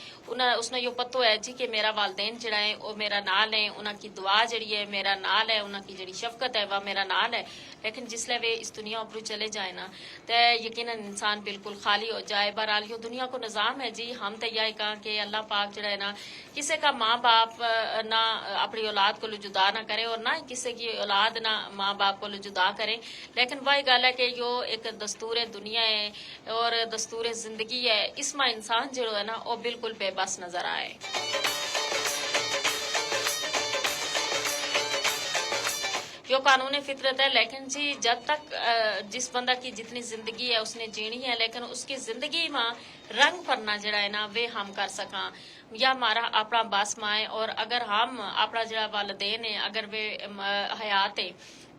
اس نا یوہ پتو ہے جی کہ میرا والدین جیہڑا ہیں وہ میرا نال ہیں، انہاں کی دعا جیہڑی ہے میرا نال ہے، انہاں کی جیہڑی شفقت ہے وہ میرا نال ہے۔ لیکن جس لے ویہ اس دنیا اپروں چلے جائیں نا تے یقینا انسان بالکل خالی ہو جائے۔ بہرحال یوہ دنیا کو نظام ہے جی۔ ہم تے یاہی کہاں کہ اللہ پاک جیہڑا ہے نا کسے کا ماں باپ نا اپنی اولاد کولو جدا نہ کرے اور نہ ہی کسے کی اولاد نا ماں باپ کولو جدا کرے۔ لیکن واہی گل ہے کہ یوہ ایک دستور دنیا ہے اور دستور زندگی ہے۔ اس ما انسان جیہڑو ہے نا وہ بالکل بے بس نظر آئے۔ یوہ قانون فطرت ہے لیکن جی جد تک جس بندہ کی جتنی زندگی ہے اس نے جینی ہے لیکن اس کی زندگی ما رنگ پرنا جیہڑا ہے نا ویہ ہم کر سکاں۔ یا ہمارا اپنا بس ما ہے اور اگر ہم اپنا جیہڑا والدین ہیں اگر ویہ حیات ہیں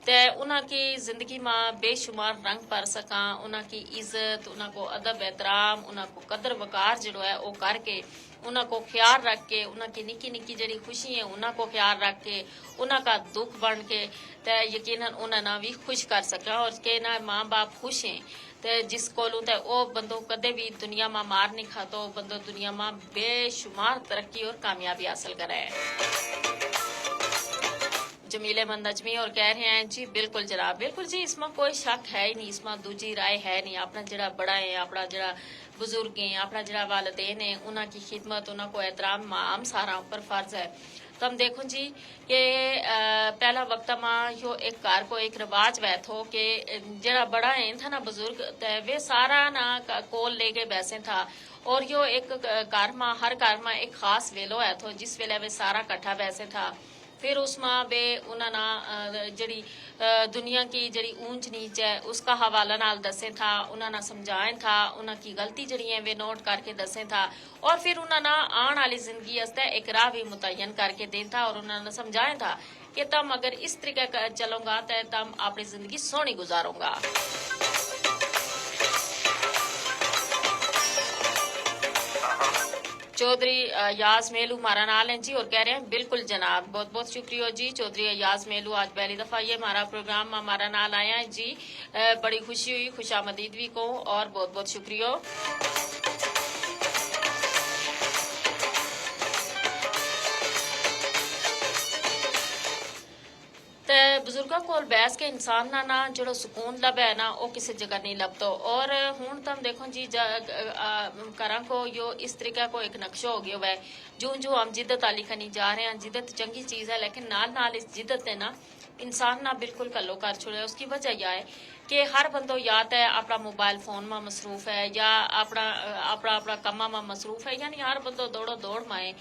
تے انہاں کی زندگی ما بے شمار رنگ پر سکاں، انہاں کی عزت، انہاں کو ادب احترام، انہاں کو قدر وقار جیہڑو ہے او کر کے انہاں کو خیال رکھ کے انہاں کی نکی نکی جیہڑی خوشی ہیں انہاں کو خیال رکھ کے انہاں کا دکھ بن کے تے یقینا انہاں نا وی خوش کر سکاں اور کہ انہاں ماں باپ خوش ہیں۔ تے جس کولوں تے او بندو کدے وی دنیا ما مار نی کھاتو، بندو دنیا ما بے شمار ترقی اور کامیابی حاصل کرے۔ جمیلے مند اجمی اور کہہ رہے ہیں جی بالکل جناب، بالکل جی، اس ما کوئی شک ہے ہی نہیں، اس ما دوجی رائے ہے نہیں۔ اپنا جڑا بڑا ہیں، اپنا جڑا بزرگ ہیں، اپنا جڑا والدین ہیں، انہاں کی خدمت، انہاں کو احترام ما ہم ساراں اپر فرض ہے۔ تم دیکھو جی کہ پہلا وقت ما یوہ ایک گھر کو ایک رواج وھے تھو کہ جڑا بڑا ہیں تھا نا بزرگ، تے ویہ سارا نا کول لے کے بیسیں تھا۔ اور یوہ ایک گھر ما ہر گھر ما ایک خاص ویلو ہے تھو جس ویلے ویہ سارا کٹھا بیسیں تھا۔ فر اس ما ویہ انہاں نا جڑی دنیا کی جڑی اونچ نیچ ہے اس کا حوالہ نال دسیں تھا، انہاں نا سمجھائیں تھا، انہاں کی غلطی جڑی ہیں ویہ نوٹ کر کے دسیں تھا۔ اور فر انہاں نا آن آلی زندگی استے ایک راہ وی متعین کر کے دیں تھا اور انہاں نا سمجھائیں تھا کہ تم اگر اس طریقے کا چلوں گا تے تم اپنی زندگی سوہنی گزاروں گا۔ چوہدری ایاز میلو مارا نال ہیں جی اور کہہ رہے ہیں بالکل جناب، بہت بہت شکریہ جی۔ چوہدری ایاز میلو آج پہلی دفعہ یہ مارا پروگرام مارا نال آیا ہیں جی۔ بڑی خوشی ہوئی، خوش آمدید وی کہوں اور بہت بہت شکریہ۔ تے بزرگاں کول بیس کے انسان نا نا جڑو سکون لبھے نا او کسے جگہ نہیں لبھتو۔ اور ہن تم دیکھو جی، گھراں کو یوہ اس طریقہ کو ایک نقشو ہو گیو ہے۔ جوں جوں ہم جدت آلی کنی جا رہے ہیں، جدت چنگی چیز ہے لیکن نال نال اس جدت نے نا انسان نا بالکل کلو کر چھوڑے۔ اس کی وجہ یا ہے کہ ہر بندو یا تے اپنا موبائل فون ما مصروف ہے یا اپنا اپنا اپنا کماں ما مصروف ہے، یعنی ہر بندو دوڑو دوڑ ما ہے۔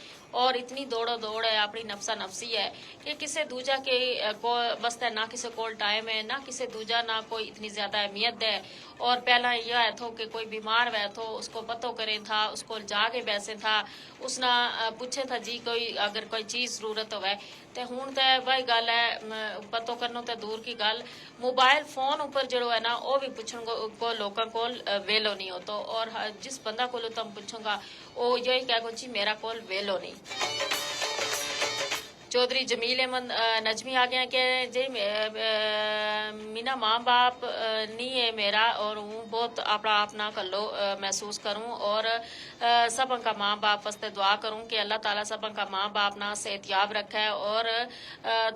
اور اتنی دوڑو دوڑ ہے، اپنی نفسا نفسی ہے کہ کسے دوجا کے کو واسطے نہ کسے کول ٹائم ہے، نہ کسے دوجا نا کوئی اتنی زیادہ اہمیت ہے۔ اور پہلاں یہ ہے تھو کہ کوئی بیمار ہوئے تھو اس کو پتو کریں تھا، اس کول جا کے بیسیں تھا، اس نا پوچھیں تھا جی کوئی اگر کوئی چیز ضرورت ہوئے۔ تے ہن تے واہی گل ہے، پتو کرنو تے دور کی گل، موبائل فون اپر جڑو ہے نا او وی پوچھن کو لوکاں کول ویلو نہیں ہوتو۔ اور جس بندہ کولو تم پوچھوں گا او یوہی کہہ گو جی میرا کول ویلو نہیں۔ چوہدری جمیل احمد نجمی آ گیا کہ جی مینا ماں باپ نہیں ہے میرا، اور ہوں بہت اپنا آپ نا کلو محسوس کروں اور سبھاں کا ماں باپ واسطے دعا کروں کہ اللہ تعالی سبھاں کا ماں باپ نا صحت یاب رکھے۔ اور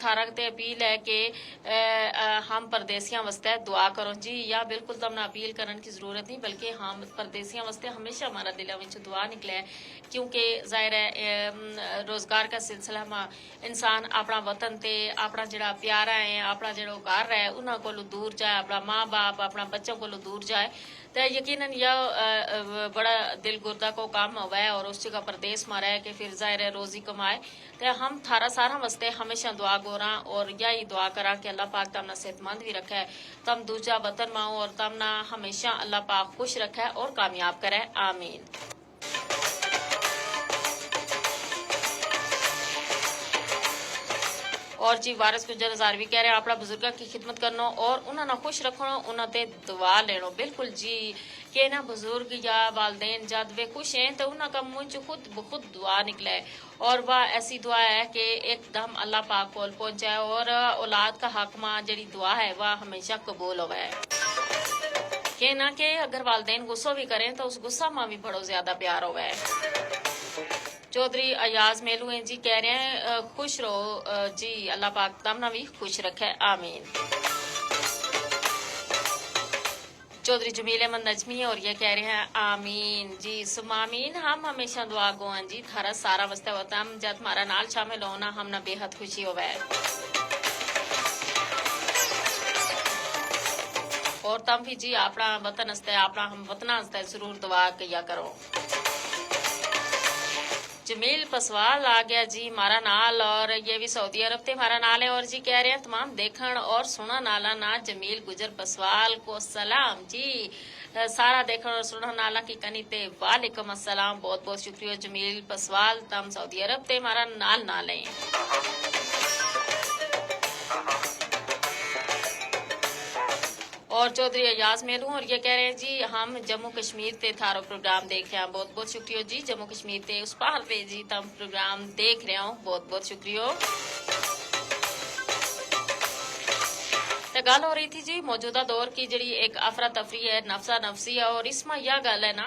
تھاراں تے اپیل ہے کہ ہم پردیسیاں واسطے دعا کروں جی۔ یا بالکل تم نا اپیل کرن کی ضرورت نہیں، بلکہ ہم پردیسیاں واسطے ہمیشہ ہمارا دلاں وچ دعا نکلے۔ کیونکہ ظاہر ہے روزگار کا سلسلہ ما انسان اپنا وطن تے اپنا جڑا پیارا ہے، اپنا جڑو گھر ہے، انہاں کولو دور جائے، اپنا ماں باپ اپنا بچوں کولو دور جائے، تے یقینا یا بڑا دل گردہ کو کام ہووے اور اس جگہ پردیس ما رہ کے فر ظاہر ہے روزی کمائے۔ تے ہم تھارا ساراں واسطے ہمیشہ دعا گوراں اور یاہی دعا کراں کہ اللہ پاک تم نا صحت مند وی رکھے، تم دوجا وطن ما ہو اور تم نا ہمیشہ اللہ پاک خوش رکھے اور کامیاب کرے۔ آمین۔ اور جی وارث گجر ہزاروی کہہ رہے ہیں اپنا بزرگاں کی خدمت کرنو اور انہاں نا خوش رکھنو، انہاں تے دعا لینو۔ بالکل جی، کہ نا بزرگ یا والدین جد ویہ خوش ہیں تو انہاں کا منہ چو خود بخود دعا نکلے۔ اور واہ ایسی دعا ہے کہ ایک دم اللہ پاک کول پہنچے اور اولاد کا حق ما جڑی دعا ہے واہ ہمیشہ قبول ہووے۔ کہنا کہ اگر والدین غصو وی کریں تو اس غصہ ما وی بڑو زیادہ پیار ہووے۔ چوہدری ایاز میلو ہیں جی کہہ رہے ہیں خوش رہو جی اللہ پاک تم نا وی خوش رکھے۔ آمین۔ چوہدری جمیل احمد نجمی ہیں اور یہ کہہ رہے ہیں آمین جی سم آمین۔ ہم ہمیشہ دعا گو ہیں جی تھارا سارا واسطے ہوتا ہم جد ہمارا نال شامل ہونا ہم نا بے حد خوشی ہووے۔ اور تم بھی جی اپنا وطن ہستے اپنا ہم وطنا ہستے ضرور دعا کیا کرو۔ جمیل پسوال آ گیا جی ہمارا نال اور یہ بھی سعودی عرب تے ہمارا نال ہے اور جی کہہ رہے ہیں تمام دیکھن اور سنن آلا نا جمیل گجر پسوال کو سلام جی۔ سارا دیکھن اور سنن آلا کی کنی تے وعلیکم السلام بہت بہت شکریہ جمیل پسوال تم سعودی عرب تے ہمارا نال نال ہیں۔ اور چوہدری ایاز میلو اور یہ کہہ رہے ہیں جی ہم جموں کشمیر تے تھارو پروگرام دیکھ رہے ہیں بہت بہت شکریہ جی جموں کشمیر تے اس پار تے جی تم پروگرام دیکھ رہے ہو بہت بہت شکریہ۔ گل ہو رہی تھی جی موجودہ دور کی جڑی ایک افراتفری ہے، نفسا نفسی ہے، اور اس ما یا گل ہے نا،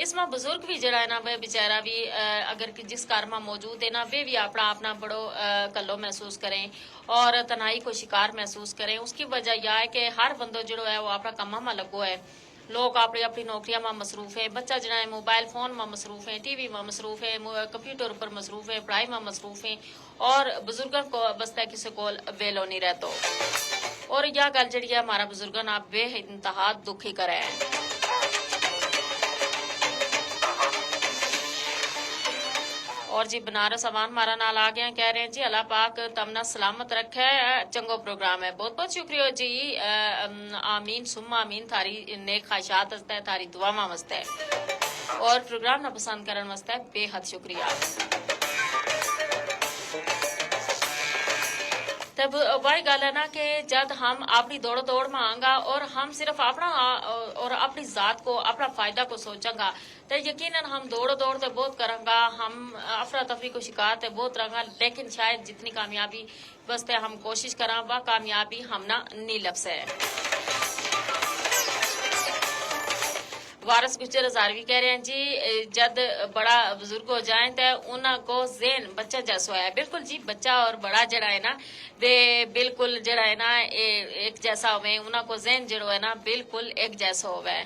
اس ما بزرگ وی جڑا ہے نا وہ بیچارہ وی اگر جس گھر ما موجود ہے نا وہ وی اپنا اپنا بڑو کلو محسوس کریں، اور تنہائی کو شکار محسوس کریں۔ اس کی وجہ یا ہے کہ ہر بندو جڑو ہے وہ اپنا کماں ما لگو ہے۔ لوک اپنی اپنی نوکریاں ما مصروف ہیں، بچہ جڑا ہے موبائل فون ما مصروف ہیں، ٹی وی ما مصروف ہیں، کمپیوٹر اپر مصروف ہیں، پڑھائی ما مصروف ہیں، اور بزرگاں کو بستا کسے کول ویلو نہیں رہتو۔ اور یا گل جڑی ہے ہمارا بزرگاں نا بے انتہا دکھی کرے ہیں۔ اور جی بنارس امان ہمارا نال آ گیا، کہہ رہے ہیں جی اللہ پاک تم نا سلامت رکھے۔ چنگو پروگرام ہے، بہت بہت شکریہ جی۔ آمین سم آمین، تھاری نیک خواہشات واسطے، تھاری دعاواں واسطے، اور پروگرام نا پسند کرن واسطے بے حد شکریہ۔ تے واہی گل ہے نا کہ جد ہم اپنی دوڑ دوڑ ما آنگا اور ہم صرف اپنا اور اپنی ذات کو اپنا فائدہ کو سوچاں گا، تے یقینا ہم دوڑ دوڑ تے بہت کراں گا، ہم افراتفری کو شکار تے بہت رہاں گا، لیکن شاید جتنی کامیابی واسطے ہم کوشش کراں وا کامیابی ہم نا نہیں لبھسے۔ وارث گجر ہزاروی کہہ رہے ہیں جی، جد بڑا بزرگ ہو جائیں تے انہاں کو ذہن بچہ جیسو ہے۔ بالکل جی، بچہ اور بڑا جڑا ہے نا، ویہ بالکل جڑا ہے نا، ایک جیسا ہوویں، انہاں کو ذہن جڑو ہے نا بالکل ایک جیسو ہووے۔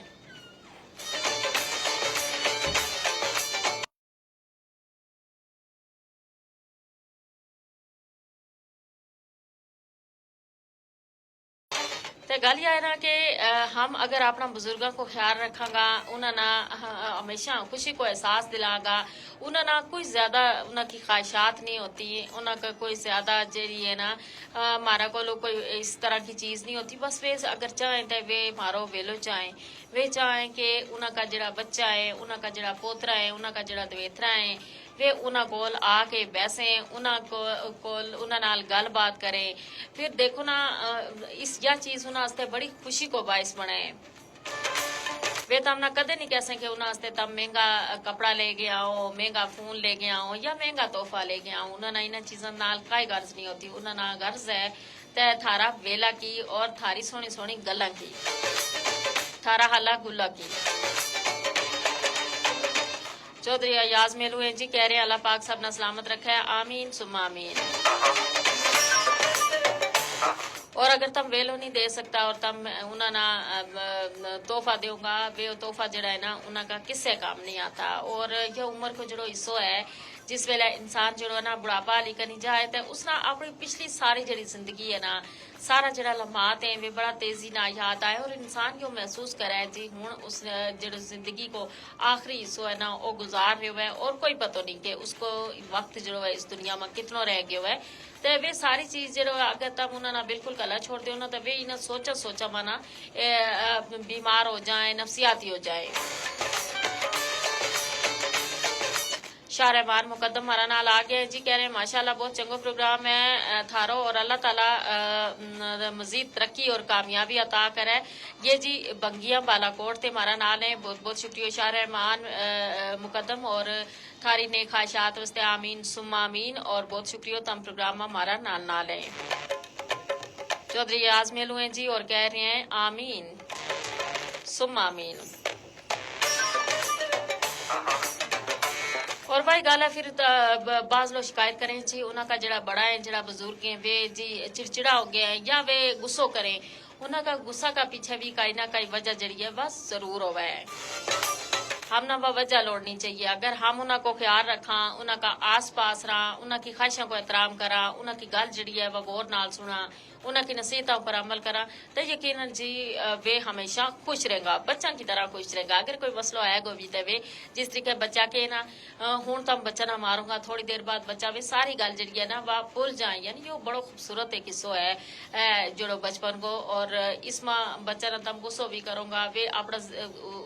تے گل یا ہے نا کہ ہم اگر اپنا بزرگاں کو خیال رکھاں گا، انہاں نا ہمیشہ خوشی کو احساس دلاں گا، انہاں نا کوئی زیادہ انہاں کی خواہشات نہیں ہوتی، انہاں کا کوئی زیادہ جیڑی ہے نا، مارا کولو کوئی اس طرح کی چیز نہیں ہوتی۔ بس ویہ اگر چاہیں تے ویہ مارو ویلو چاہیں، ویہ چاہیں کہ انہاں کا جیڑا بچہ ہے، انہاں کا جیڑا پوترا ہے، انہاں کا جیڑا دویترا ہے، ویہ انہاں کول آ کے بیسیں، انہاں کول انہاں نال گل بات کریں۔ پھر دیکھو نا، اس یا چیز انہاں واسطے بڑی خوشی کو باعث بنے۔ ویہ تم نا کدے نہیں کہسیں کہ انہاں واسطے تم مہنگا کپڑا لے گیا ہو، مہنگا فون لے گیا ہو یا مہنگا تحفہ لے گیا ہو۔ انہاں نا انہاں چیزاں نال کائی غرض نہیں ہوتی۔ انہاں نا غرض ہے تے تھارا ویلا کی اور تھاری سوہنی سوہنی گلاں کی، تھارا ہالا گلا کی۔ چوہدری ایاز میلو ہیں جی، کہہ رہے ہیں اللہ پاک سب نا سلامت رکھے، آمین ثم آمین۔ اور اگر تم ویلو نہیں دے سکتا اور تم انہاں نا تحفہ دیو گا، ویہ تحفہ جڑا ہے نا انہاں کا کسے کام نہیں آتا۔ اور یہ عمر کو جڑو حصو ہے، جس ویلے انسان جڑو ہے نا بڑھاپا آلی کنی جائے تے اس نا اپنی پچھلی ساری جڑی زندگی ہے نا، سارا جڑا لمحات ہیں ویہ بڑا تیزی نا یاد آئے اور انسان یوہ محسوس کرے جی ہن اس جڑو زندگی کو آخری حصو ہے نا وہ گزار رہیو ہے اور کوئی پتو نہیں کہ اس کو وقت جڑو ہے اس دنیا ما کتنو رہ گیو ہے۔ تے ویہ ساری چیز جڑو ہے اگر تم انہاں نا بالکل کلا چھوڑ دیو نا تے ویہ انہاں سوچا سوچا ما نا بیمار ہو جائیں، نفسیاتی ہو جائیں۔ شاہ رحمان مقدم ہمارا نال آ گیا ہے جی، کہہ رہے ہیں ماشاءاللہ بہت چنگو پروگرام ہے تھارو اور اللہ تعالی مزید ترقی اور کامیابی عطا کرے۔ یہ جی بنگیاں بالاکوٹ تے ہمارا نال ہیں، بہت بہت شکریہ شاہ رحمان مقدم اور تھاری نیک خواہشات واسطے آمین ثم آمین اور بہت شکریہ تم پروگرام ہمارا نال نال ہیں۔ چوہدری ایاز میلو ہیں جی اور کہہ رہے ہیں آمین ثم آمین۔ اور بھائی گل ہے پھر بعض لوگ شکایت کریں جی انہاں کا جڑا بڑا ہیں جڑا بزرگ ہیں ویہ جی چڑچڑا ہو گیا ہیں یا ویہ غصو کریں۔ انہاں کا غصہ کا پیچھے وی کائی نہ کائی وجہ جڑی ہے بس ضرور ہووے۔ ہم نا وہ وجہ لوڑنی چاہیے اگر ہم انہاں کو خیال رکھاں، انہاں کا آس پاس رہاں، انہاں کی خواہشاں کو احترام کراں، انہاں کی گل جڑی ہے وہ غور نال سناں، انہاں کی نصیحتاں اپر عمل کراں، تے یقینا جی ویہ ہمیشہ خوش رہنگا، بچاں کی طرح خوش رہنگا۔ اگر کوئی مسئلو ہے گو وی تے ویہ جس طریقے بچا کے نا ہن تم بچاں نا ماروں گا تھوڑی دیر بعد بچا ویہ ساری گل جڑی ہے نا وہ بھل جائیں یعنی یوہ بڑو خوبصورت ایک حصو ہے۔ جڑو بچپن کو اور اس ما بچاں نا تم غصو وی کروں گا ویہ اپنا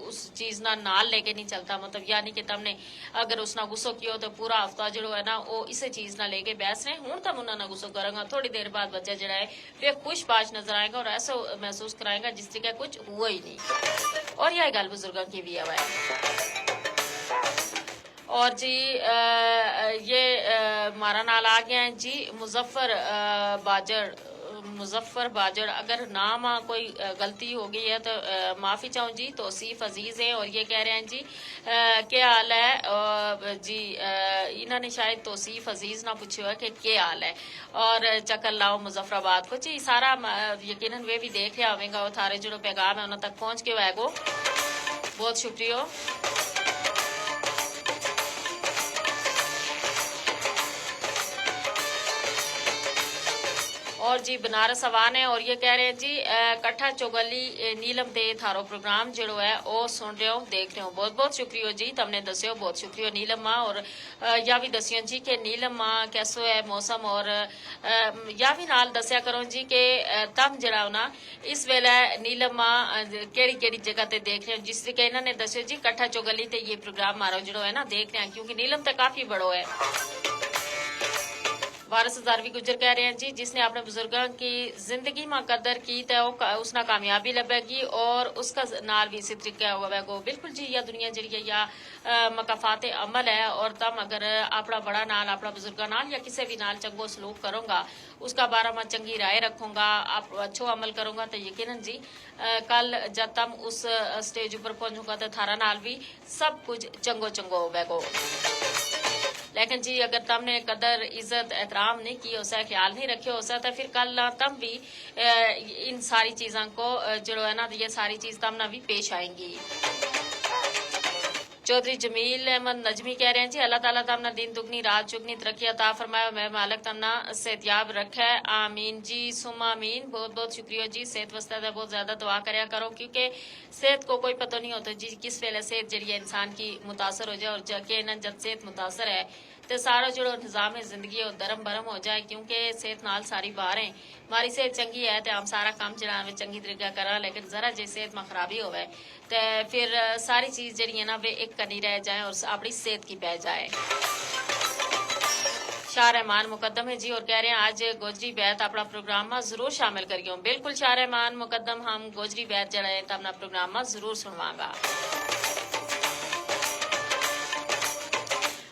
اس چیز نا نال لے کے نہیں چلتا مطلب یعنی کہ تم نے اگر اس نا غصو کیو تو پورا ہفتہ جڑو ہے نا وہ اسے چیز نا لے کے بحث رہے ہن تم انہاں نا غصو کروں گا تھوڑی دیر بعد بچہ جڑا ہے ویہ خوش پاش نظر آئیں گا اور ایسو محسوس کرائیں گا جس طریقے کچھ ہوا ہی نہیں۔ اور یاہ گل بزرگاں کی وی ہوا ہے۔ اور جی یہ مارا نال آ گیا ہیں جی مظفر باجڑ۔ مظفر باجڑ، اگر نام آ کوئی غلطی ہو گئی ہے تو معافی چاہوں جی۔ توصیف عزیز ہیں اور یہ کہہ رہے ہیں جی، کیا حال ہے؟ جی، انہوں نے شاید توصیف عزیز نہ پوچھو ہے کہ کیا حال ہے؟ اور چکر لاؤ مظفر آباد کو جی سارا۔ یقینا ویہ وی دیکھ رہیا ہوویں گا وہ تھارے جیڑو پیغام ہے انہاں تک پہنچ کے ہوئے گو۔ بہت شکریہ ہو۔ اور جی بنارس آوان ہے اور یہ کہہ رہے ہیں جی، کٹھا چوگلی نیلم تے تھارو پروگرام جیڑو ہے او سن رہے ہو دیکھ رہے ہو۔ بہت بہت شکریہ ہو جی تم نے دسیو بہت شکریہ ہو نیلم ماں۔ اور یا وی دسیو جی کہ نیلم ماں کیسو ہے موسم اور یا وی نال دسیا کرو جی کہ تم جیڑا ہو نا اس ویلے نیلم ماں کیڑی کیڑی جگہ تے دیکھ رہے ہو؟ جس طریقے انہوں نے دسیو جی کٹھا چوگلی تے یہ پروگرام مارو جیڑو ہے نا دیکھ رہے ہیں کیونکہ نیلم تے کافی بڑو ہے۔ وارث ہزاروی گجر کہہ رہے ہیں جی جس نے اپنے بزرگاں کی زندگی ما قدر کی تے اس نا کامیابی لبھے گی اور اس کا نال وی اسی طریقے ہووے گو۔ بالکل جی یا دنیا جیڑی ہے یا مکافات عمل ہے اور تم اگر اپنا بڑا نال اپنا بزرگاں نال یا کسے وی نال چنگو سلوک کرو گا، اس کا بارا ما چنگی رائے رکھو گا، اچھو عمل کرو گا تے یقینا جی کل جد تم اس سٹیج اپر پہنچو گا تے تھارا نال وی سب کچھ چنگو چنگو ہووے گو۔ لیکن جی اگر تم نے قدر عزت احترام نہیں کیو ہوسے خیال نہیں رکھیو ہوسے تے فر کل تم وی ان ساری چیزاں کو جیڑو ہے نا یہ ساری چیز تم نا وی پیش آئیں گی۔ چوہدری جمیل احمد نجمی کہہ رہے ہیں جی اللہ تعالی تم نا دن دگنی رات چگنی ترقی عطا فرمائے میں مالک تم نا صحتیاب رکھے۔ آمین جی سما آمین۔ بہت بہت شکریہ جی صحت واسطے تے بہت زیادہ دعا کریا کرو کیونکہ صحت کو کوئی پتو نہیں ہوتا جی کس ویلے صحت جیڑی ہے انسان کی متاثر ہو جائے اور جا کے انہاں جد صحت متاثر ہے تے سارا جیڑو نظام زندگی ہے وہ درم برم ہو جائے کیونکہ صحت نال ساری بار ہیں۔ ماری صحت چنگی ہے تے ہم سارا کم جیڑا ہے چنگی طریقے کراں لیکن ذرا جے صحت ما خرابی ہووے تے فر ساری چیز جیڑی ہے نا ویہ ایک کنی رہ جائیں اور اپنی صحت کی پے جائیں۔ شاہ رحمان مقدم ہے جی اور کہہ رہے ہیں آج گوجری بیت اپنا پروگرام ما ضرور شامل کریوں۔ بالکل شاہ رحمان مقدم ہم گوجری بیت جیڑا ہے تم نا پروگرام ما ضرور سنواں گا۔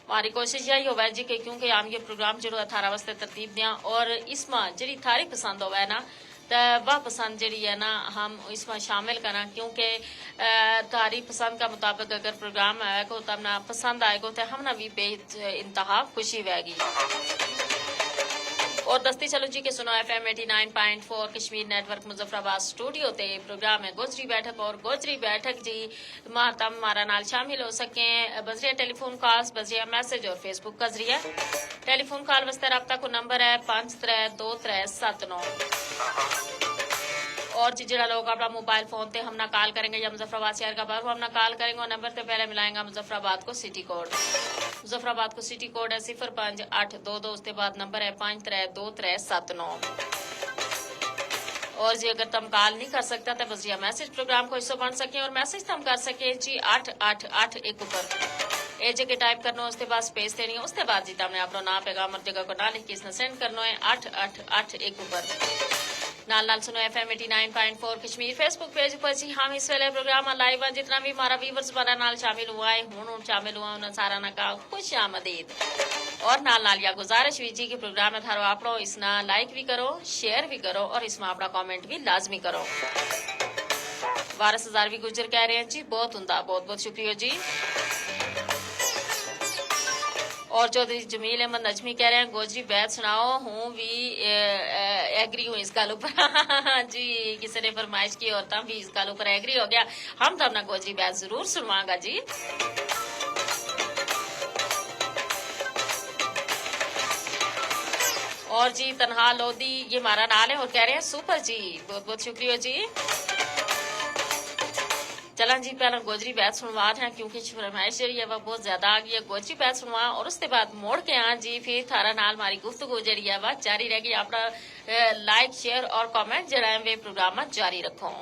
ماری کوشش یاہی ہووے جی کہ کیونکہ ہم یہ پروگرام جیڑو ہے تھارا واسطے ترتیب دیاں اور اس ما جیڑی تھاری پسند ہووے نا تے واہ پسند جیڑی ہے نا ہم اس ما شامل کراں کیونکہ تھاری پسند کا مطابق اگر پروگرام آئے گو تم نا پسند آئے گو تے ہم نا وی بے انتہا خوشی ہووے گی۔ اور دستی چلو جی کہ سنو ایف ایم ایٹی نائن پوائنٹ فور کشمیر نیٹ ورک مظفر آباد سٹوڈیو تے پروگرام ہے گوجری بیٹھک اور گوجری بیٹھک جی ما تم مارا نال شامل ہو سکیں بذریعہ ٹیلی فون کالز بذریعہ میسج اور فیس بک کا ذریعہ۔ ٹیلی فون کال واسطے رابطہ کو نمبر ہے پانچ ترے دو ترے ست نو۔ اور جی جیڑا لوگ اپنا موبائل فون تے ہم نا کال کریں گے یا مظفر آباد شہر کا باہر ہم نا کال کریں گے نمبر تے پہلے ملائیں گا مظفر آباد کو سٹی کوڈ۔ مظفر آباد کو سٹی کوڈ ہے صفر پانچ اٹھ دو دو اس تے بعد نمبر ہے پانچ ترے دو ترے ست نو۔ اور جی اگر تم کال نہیں کر سکتا تے بس جی میسج پروگرام کو حصو بن سکیں اور میسج تم کر سکیں جی اٹھ اٹھ اٹھ ایک اپر۔ اے جے کے ٹائپ کرنو اس تے بعد سپیس دینی اس تے بعد جی تم نے اپنا نام پیغام اور جگہ کو نہ لکھ کے اس نے سینڈ کرنو ہے اٹھ اٹھ اٹھ ایک اپر۔ نال نال سنو ایف ایم ایٹی نائن پوائنٹ فور کشمیر فیس بک پیج اپر جی ہم اس ویلے پروگرام لائیو ہیں جتنا بھی ہمارا ویورز بنا نال شامل ہوا ہے ہون ہون شامل ہوا انہاں سارا نا کا خوش آمدید۔ اور نال نال یا گزارش وی جی کہ پروگرام ہے تھارو اپنو اس نا لائک وی کرو، شیئر وی کرو اور اس ما اپنا کمنٹ وی لازمی کرو۔ وارث ہزار وی گجر کہہ رہے ہیں جی بہت عمدہ بہت بہت شکریہ جی۔ اور چوہدری جمیل احمد نجمی کہہ رہے ہیں گوجری بیت سناؤ ہوں وی ایگری ہوں اس گل اپر۔ جی کسے نے فرمائش کی اور تم وی اس گل اپر ایگری ہو گیا۔ ہم تم نا گوجری بیت ضرور سنواں گا جی۔ اور جی تنہا لودی یہ مارا نال ہے اور کہہ رہے ہیں سپر جی۔ بہت بہت شکریہ جی۔ چلاں جی پہلاں گوجری بیت سنوا دیاں کیونکہ فرمائش جیڑی ہے وہ بہت زیادہ آ گئی ہے گوجری بیت سنوا اور اس تے بعد موڑ کے آں جی پھر تھارا نال ماری گفتگو جیڑی ہے وہ جاری رہ گئی اپنا لائک شیئر اور کمنٹ جیڑا ہے ویہ پروگرام جاری رکھو۔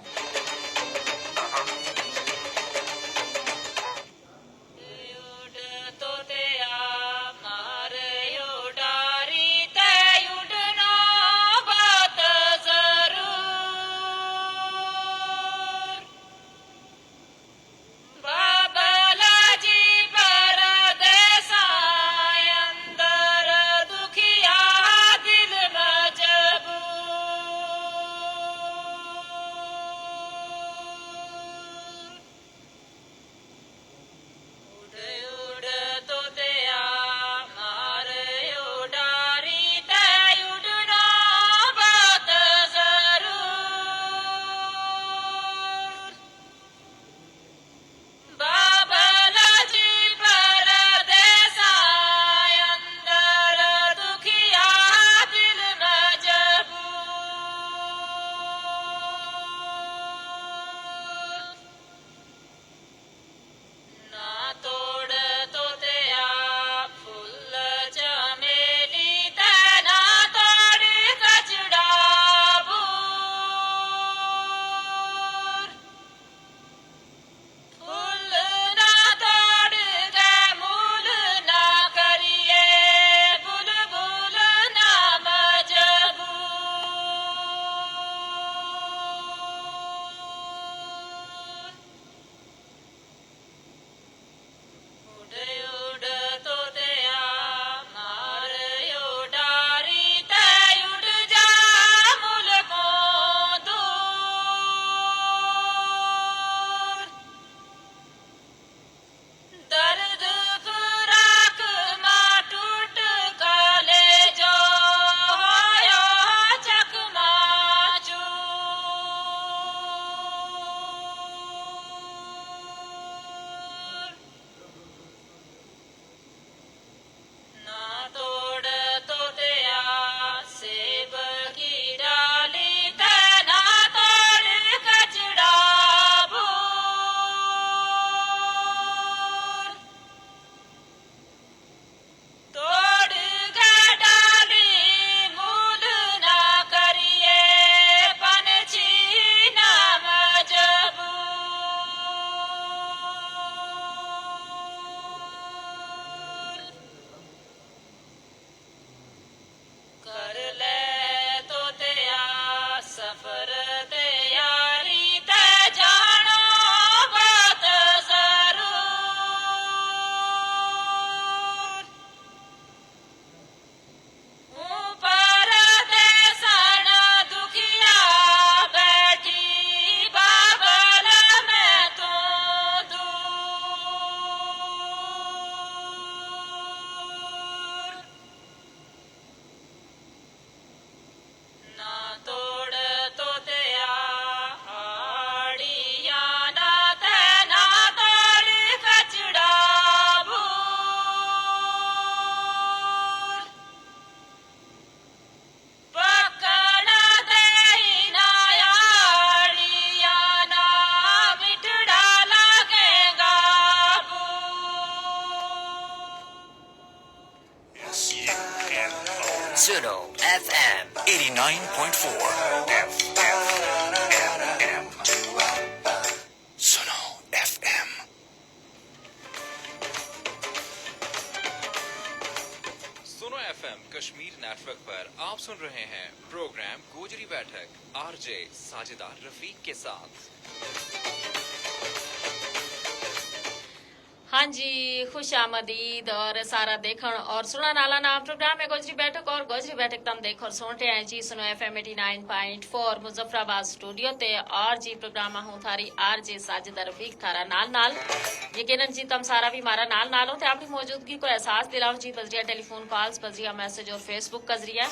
سنو ایف ایم ایٹی نائن پوائنٹ فور۔ ایف ایم۔ سنو ایف ایم۔ سنو ایف ایم کشمیر نیٹ ورک پر آپ سن رہے ہیں پروگرام گوجری بیٹھک، آر جے ساجدہ رفیق کے ساتھ۔ ہاں جی، خوش آمدید اور سارا دیکھن اور سنن آلا نا پروگرام ہے گوجری بیٹھک، اور گوجری بیٹھک تم دیکھ اور سنٹے ہیں جی سنو ایف ایم ایٹی نائن پوائنٹ فور مظفر آباد اسٹوڈیو تے۔ اور جی پروگرام ہوں تھاری آر جے ساجدہ رفیق تھارا نال نال۔ یقیناً جی تم سارا بھی ہمارا نال نال ہو تے اپنی موجودگی کو احساس دلاؤ جی بذریعہ ٹیلی فون کالز، بذریعہ میسج اور فیس بک کا ذریعہ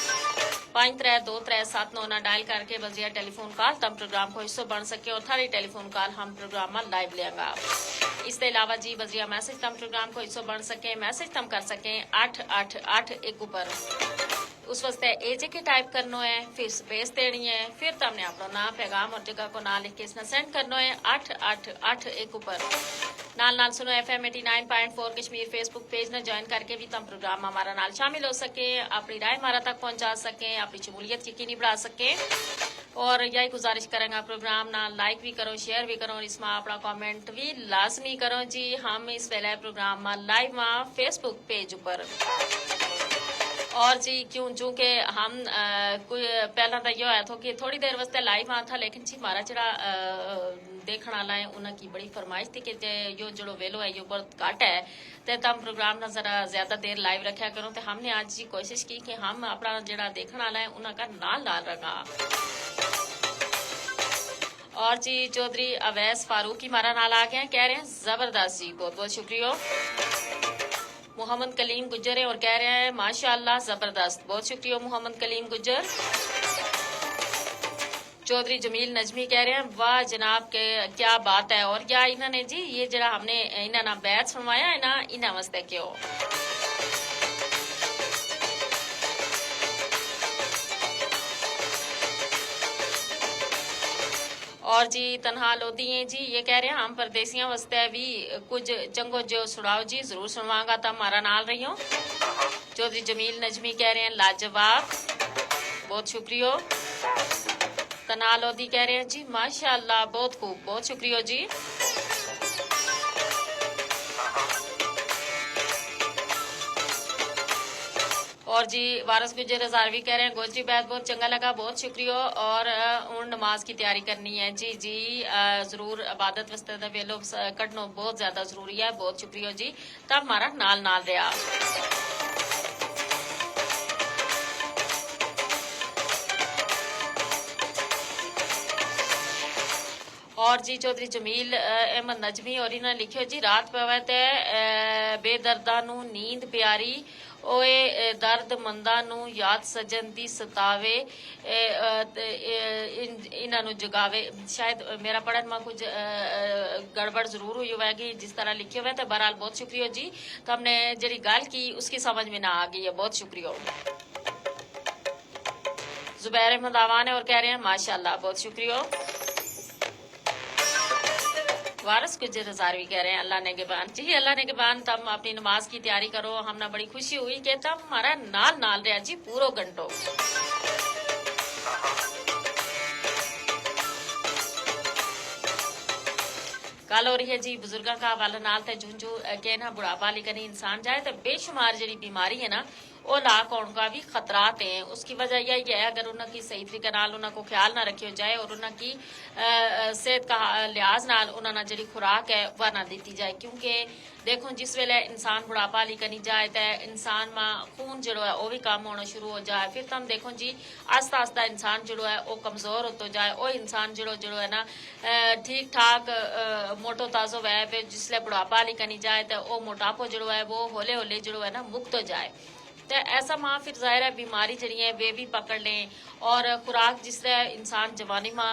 پانچ ترے دو ترے ست نو نا ڈائل کر کے بذریعہ ٹیلی فون کال تم پروگرام کو حصو بن سکے اور تھاری ٹیلی فون کال ہم پروگرام ما لائیو لیاں گا۔ اس تے علاوہ جی بذریعہ میسج تم پروگرام کو حصو بن سکیں، میسج تم کر سکیں اٹھ اٹھ اٹھ ایک اپر۔ اس واسطے اے جے کے ٹائپ کرنو ہے، فیر سپیس دینی ہے، فیر تم نے اپنو ناں پیغام اور جگہ کو ناں لکھ کے اس نا سینڈ کرنو ہے اٹھ اٹھ اٹھ ایک اپر۔ نال نال سنو ایف ایم ایٹی نائن پوائنٹ فور کشمیر فیس بک پیج نا جوائن کر کے بھی تم پروگرام ما ہمارا نال شامل ہو سکیں، اپنی رائے ہمارا تک پہنچا سکیں، اپنی شمولیت یقینی بڑھا سکیں۔ اور یاہی گزارش کریں گا پروگرام نا لائک بھی کرو، شیئر بھی کرو اور اس ما اپنا کمنٹ بھی لازمی کرو جی۔ ہم اس ویلے پروگرام ما لائیو ما فیس بک پیج اپر۔ اور جی کیوں چونکہ ہم کوئی پہلا تو یوہ ہے تھو کہ تھوڑی دیر واسطے لائیو ما تھا لیکن جی ہمارا جڑا دیکھن آلا ہے انہاں کی بڑی فرمائش تھی کہ یوہ جڑو ویلو ہے یوہ بہت گھٹ ہے۔ تے تم پروگرام نا ذرا زیادہ دیر لائیو رکھیا کرو تے ہم نے آج جی کوشش کی کہ ہم اپنا جیڑا دیکھن آلا ہے انہاں کا نال نال رکھاں۔ اور جی چوہدری اویس فاروقی مارا نال آ گیا ہیں کہہ رہے ہیں زبردست جی بہت بہت شکریہ ہو۔ محمد کلیم گجر ہیں اور کہہ رہے ہیں ماشاءاللہ زبردست بہت شکریہ ہو محمد کلیم گجر۔ چوہدری جمیل نجمی کہہ رہے ہیں واہ جناب کے کیا بات ہے اور یا انہاں نے جی یہ جڑا ہم نے انہاں نا بیت سنوایا ہے نا انہاں واسطے کہو۔ اور جی تنہا لودی ہیں جی یہ کہہ رہے ہیں ہم پردیسیاں واسطے بھی کچھ چنگو جو سناؤ جی ضرور سنواں گا تم ہمارا نال رہیو۔ چوہدری جمیل نجمی کہہ رہے ہیں لاجواب۔ بہت شکریہ ہو۔ تنہا لودی کہہ رہے ہیں جی ماشاءاللہ بہت خوب بہت شکریہ ہو جی۔ اور جی وارث گجر ہزاروی کہہ رہے ہیں گوجری بیت بہت چنگا لگا بہت شکریہ ہو۔ اور ہن نماز کی تیاری کرنی ہے جی جی۔ ضرور عبادت واسطے دا ویلو کڈنو بہت زیادہ ضروری ہے بہت شکریہ ہو جی۔ تب ہمارا نال نال رہیا۔ اور جی چوہدری جمیل احمد نجمی اور انہاں لکھیو جی رات پوے تے بے درداں نو نیند پیاری اوئے درد منداں نو یاد سجن دی ستاوے۔ انہاں نو جگاوے۔ شاید میرا پڑھن ما کچھ گڑبڑ ضرور ہوئی ہوئے گی جس طرح لکھیو ہوئے تے بہرحال بہت شکریہ جی۔ تم نے جیڑی گل کی اس کی سمجھ میں نہ آ گئی ہے بہت شکریہ۔ زبیر احمد آوان ہے اور کہہ رہے ہیں ماشاءاللہ بہت شکریہ۔ وارث گجر ہزاروی کہہ رہے ہیں اللہ نے گبان جی اللہ نے گبان تم اپنی نماز کی تیاری کرو ہم نا بڑی خوشی ہوئی کہ تم ہمارا نال نال رہیا جی پورو گھنٹو۔ گل ہو رہی ہے جی بزرگاں کا حوالے نال تے جوں جوں کہنا بڑھاپا لے کنی انسان جائے تے بے شمار جیڑی بیماری ہے نا او لاکھ ہون کا بھی خطرات ہیں اس کی وجہ یہی ہے اگر انہاں کی صحیح طریقے نال انہاں کو خیال نہ رکھیو جائے اور انہاں کی صحت کا لحاظ نال انہاں نا جیڑی خوراک ہے وہ نہ دیتی جائے کیونکہ دیکھو جس ویلے انسان بڑھاپا لے کنی جائے تے انسان ما خون جیڑو ہے او بھی کم ہونا شروع ہو جائے پھر تم دیکھو جی آہستہ آہستہ انسان جیڑو ہے او کمزور ہوتو جائے او انسان جیڑو جیڑو ہے نا ٹھیک ٹھاک موٹو تازو وھے پھر جس لے بڑھاپا آلی کنی جائے تے او موٹاپو جیڑو ہے وہ ہولے ہولے جیڑو ہے نا مکتو جائے۔ تے ایسا ما پھر ظاہر ہے بیماری جیڑی ہیں ویہ وی پکڑ لیں۔ اور خوراک جس طرح انسان جوانی ما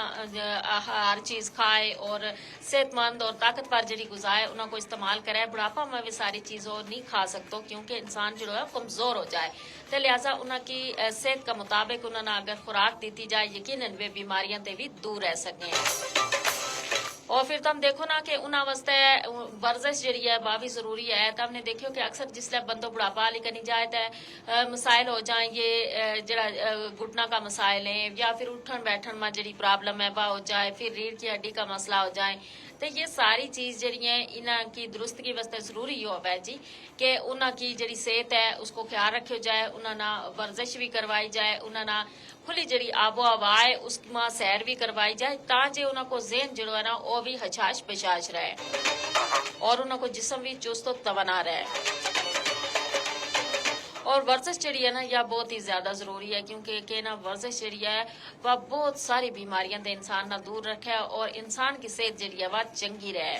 ہر چیز کھائے اور صحت مند اور طاقتور جیڑی غذا ہے انہاں کو استعمال کرے بڑھاپا ما ویہ ساری چیز وہ نہیں کھا سکتو کیونکہ انسان جیڑو ہے کمزور ہو جائے۔ تے لہذا انہاں کی صحت کا مطابق انہاں نا اگر خوراک دیتی جائے یقینا ویہ بیماریاں تے وی دور رہ سکیں۔ اور فر تم دیکھو نا کہ انہاں واسطے ورزش جیہڑی ہے واہ وی ضروری ہے۔ تم نے دیکھیو کہ اکثر جس لے بندو بڑھاپا آلی کنی جائے تے مسائل ہو جائیں یہ جیہڑا گھٹنا کا مسائل ہیں یا فر اٹھن بیٹھن ما جیہڑی پرابلم ہے واہ ہو جائے فر ریڑھ کی ہڈی کا مسئلہ ہو جائیں، تے یہ ساری چیز جیہڑی ہیں انہاں کی درستگی واسطے ضروری ہووے جی، کہ انہاں کی جیہڑی صحت ہے اس کو خیال رکھیو جائے انہاں نا ورزش وی کروائی جائے انہاں نا کھلی جیہڑی آب و ہوا ہے اس ما سیر وی کروائی جائے تاں جے انہاں کو ذہن جیہڑو ہے نا او وی ہچاش بچاش رہے، اور انہاں کو جسم وی چست و توانا رہے۔ اور ورزش جیہڑی ہے نا یا بہت ہی زیادہ ضروری ہے کیونکہ کہنا ورزش جیہڑی ہے واہ بہت ساری بیماریاں تے انسان نا دور رکھے اور انسان کی صحت جیہڑی ہے واہ چنگی رہے۔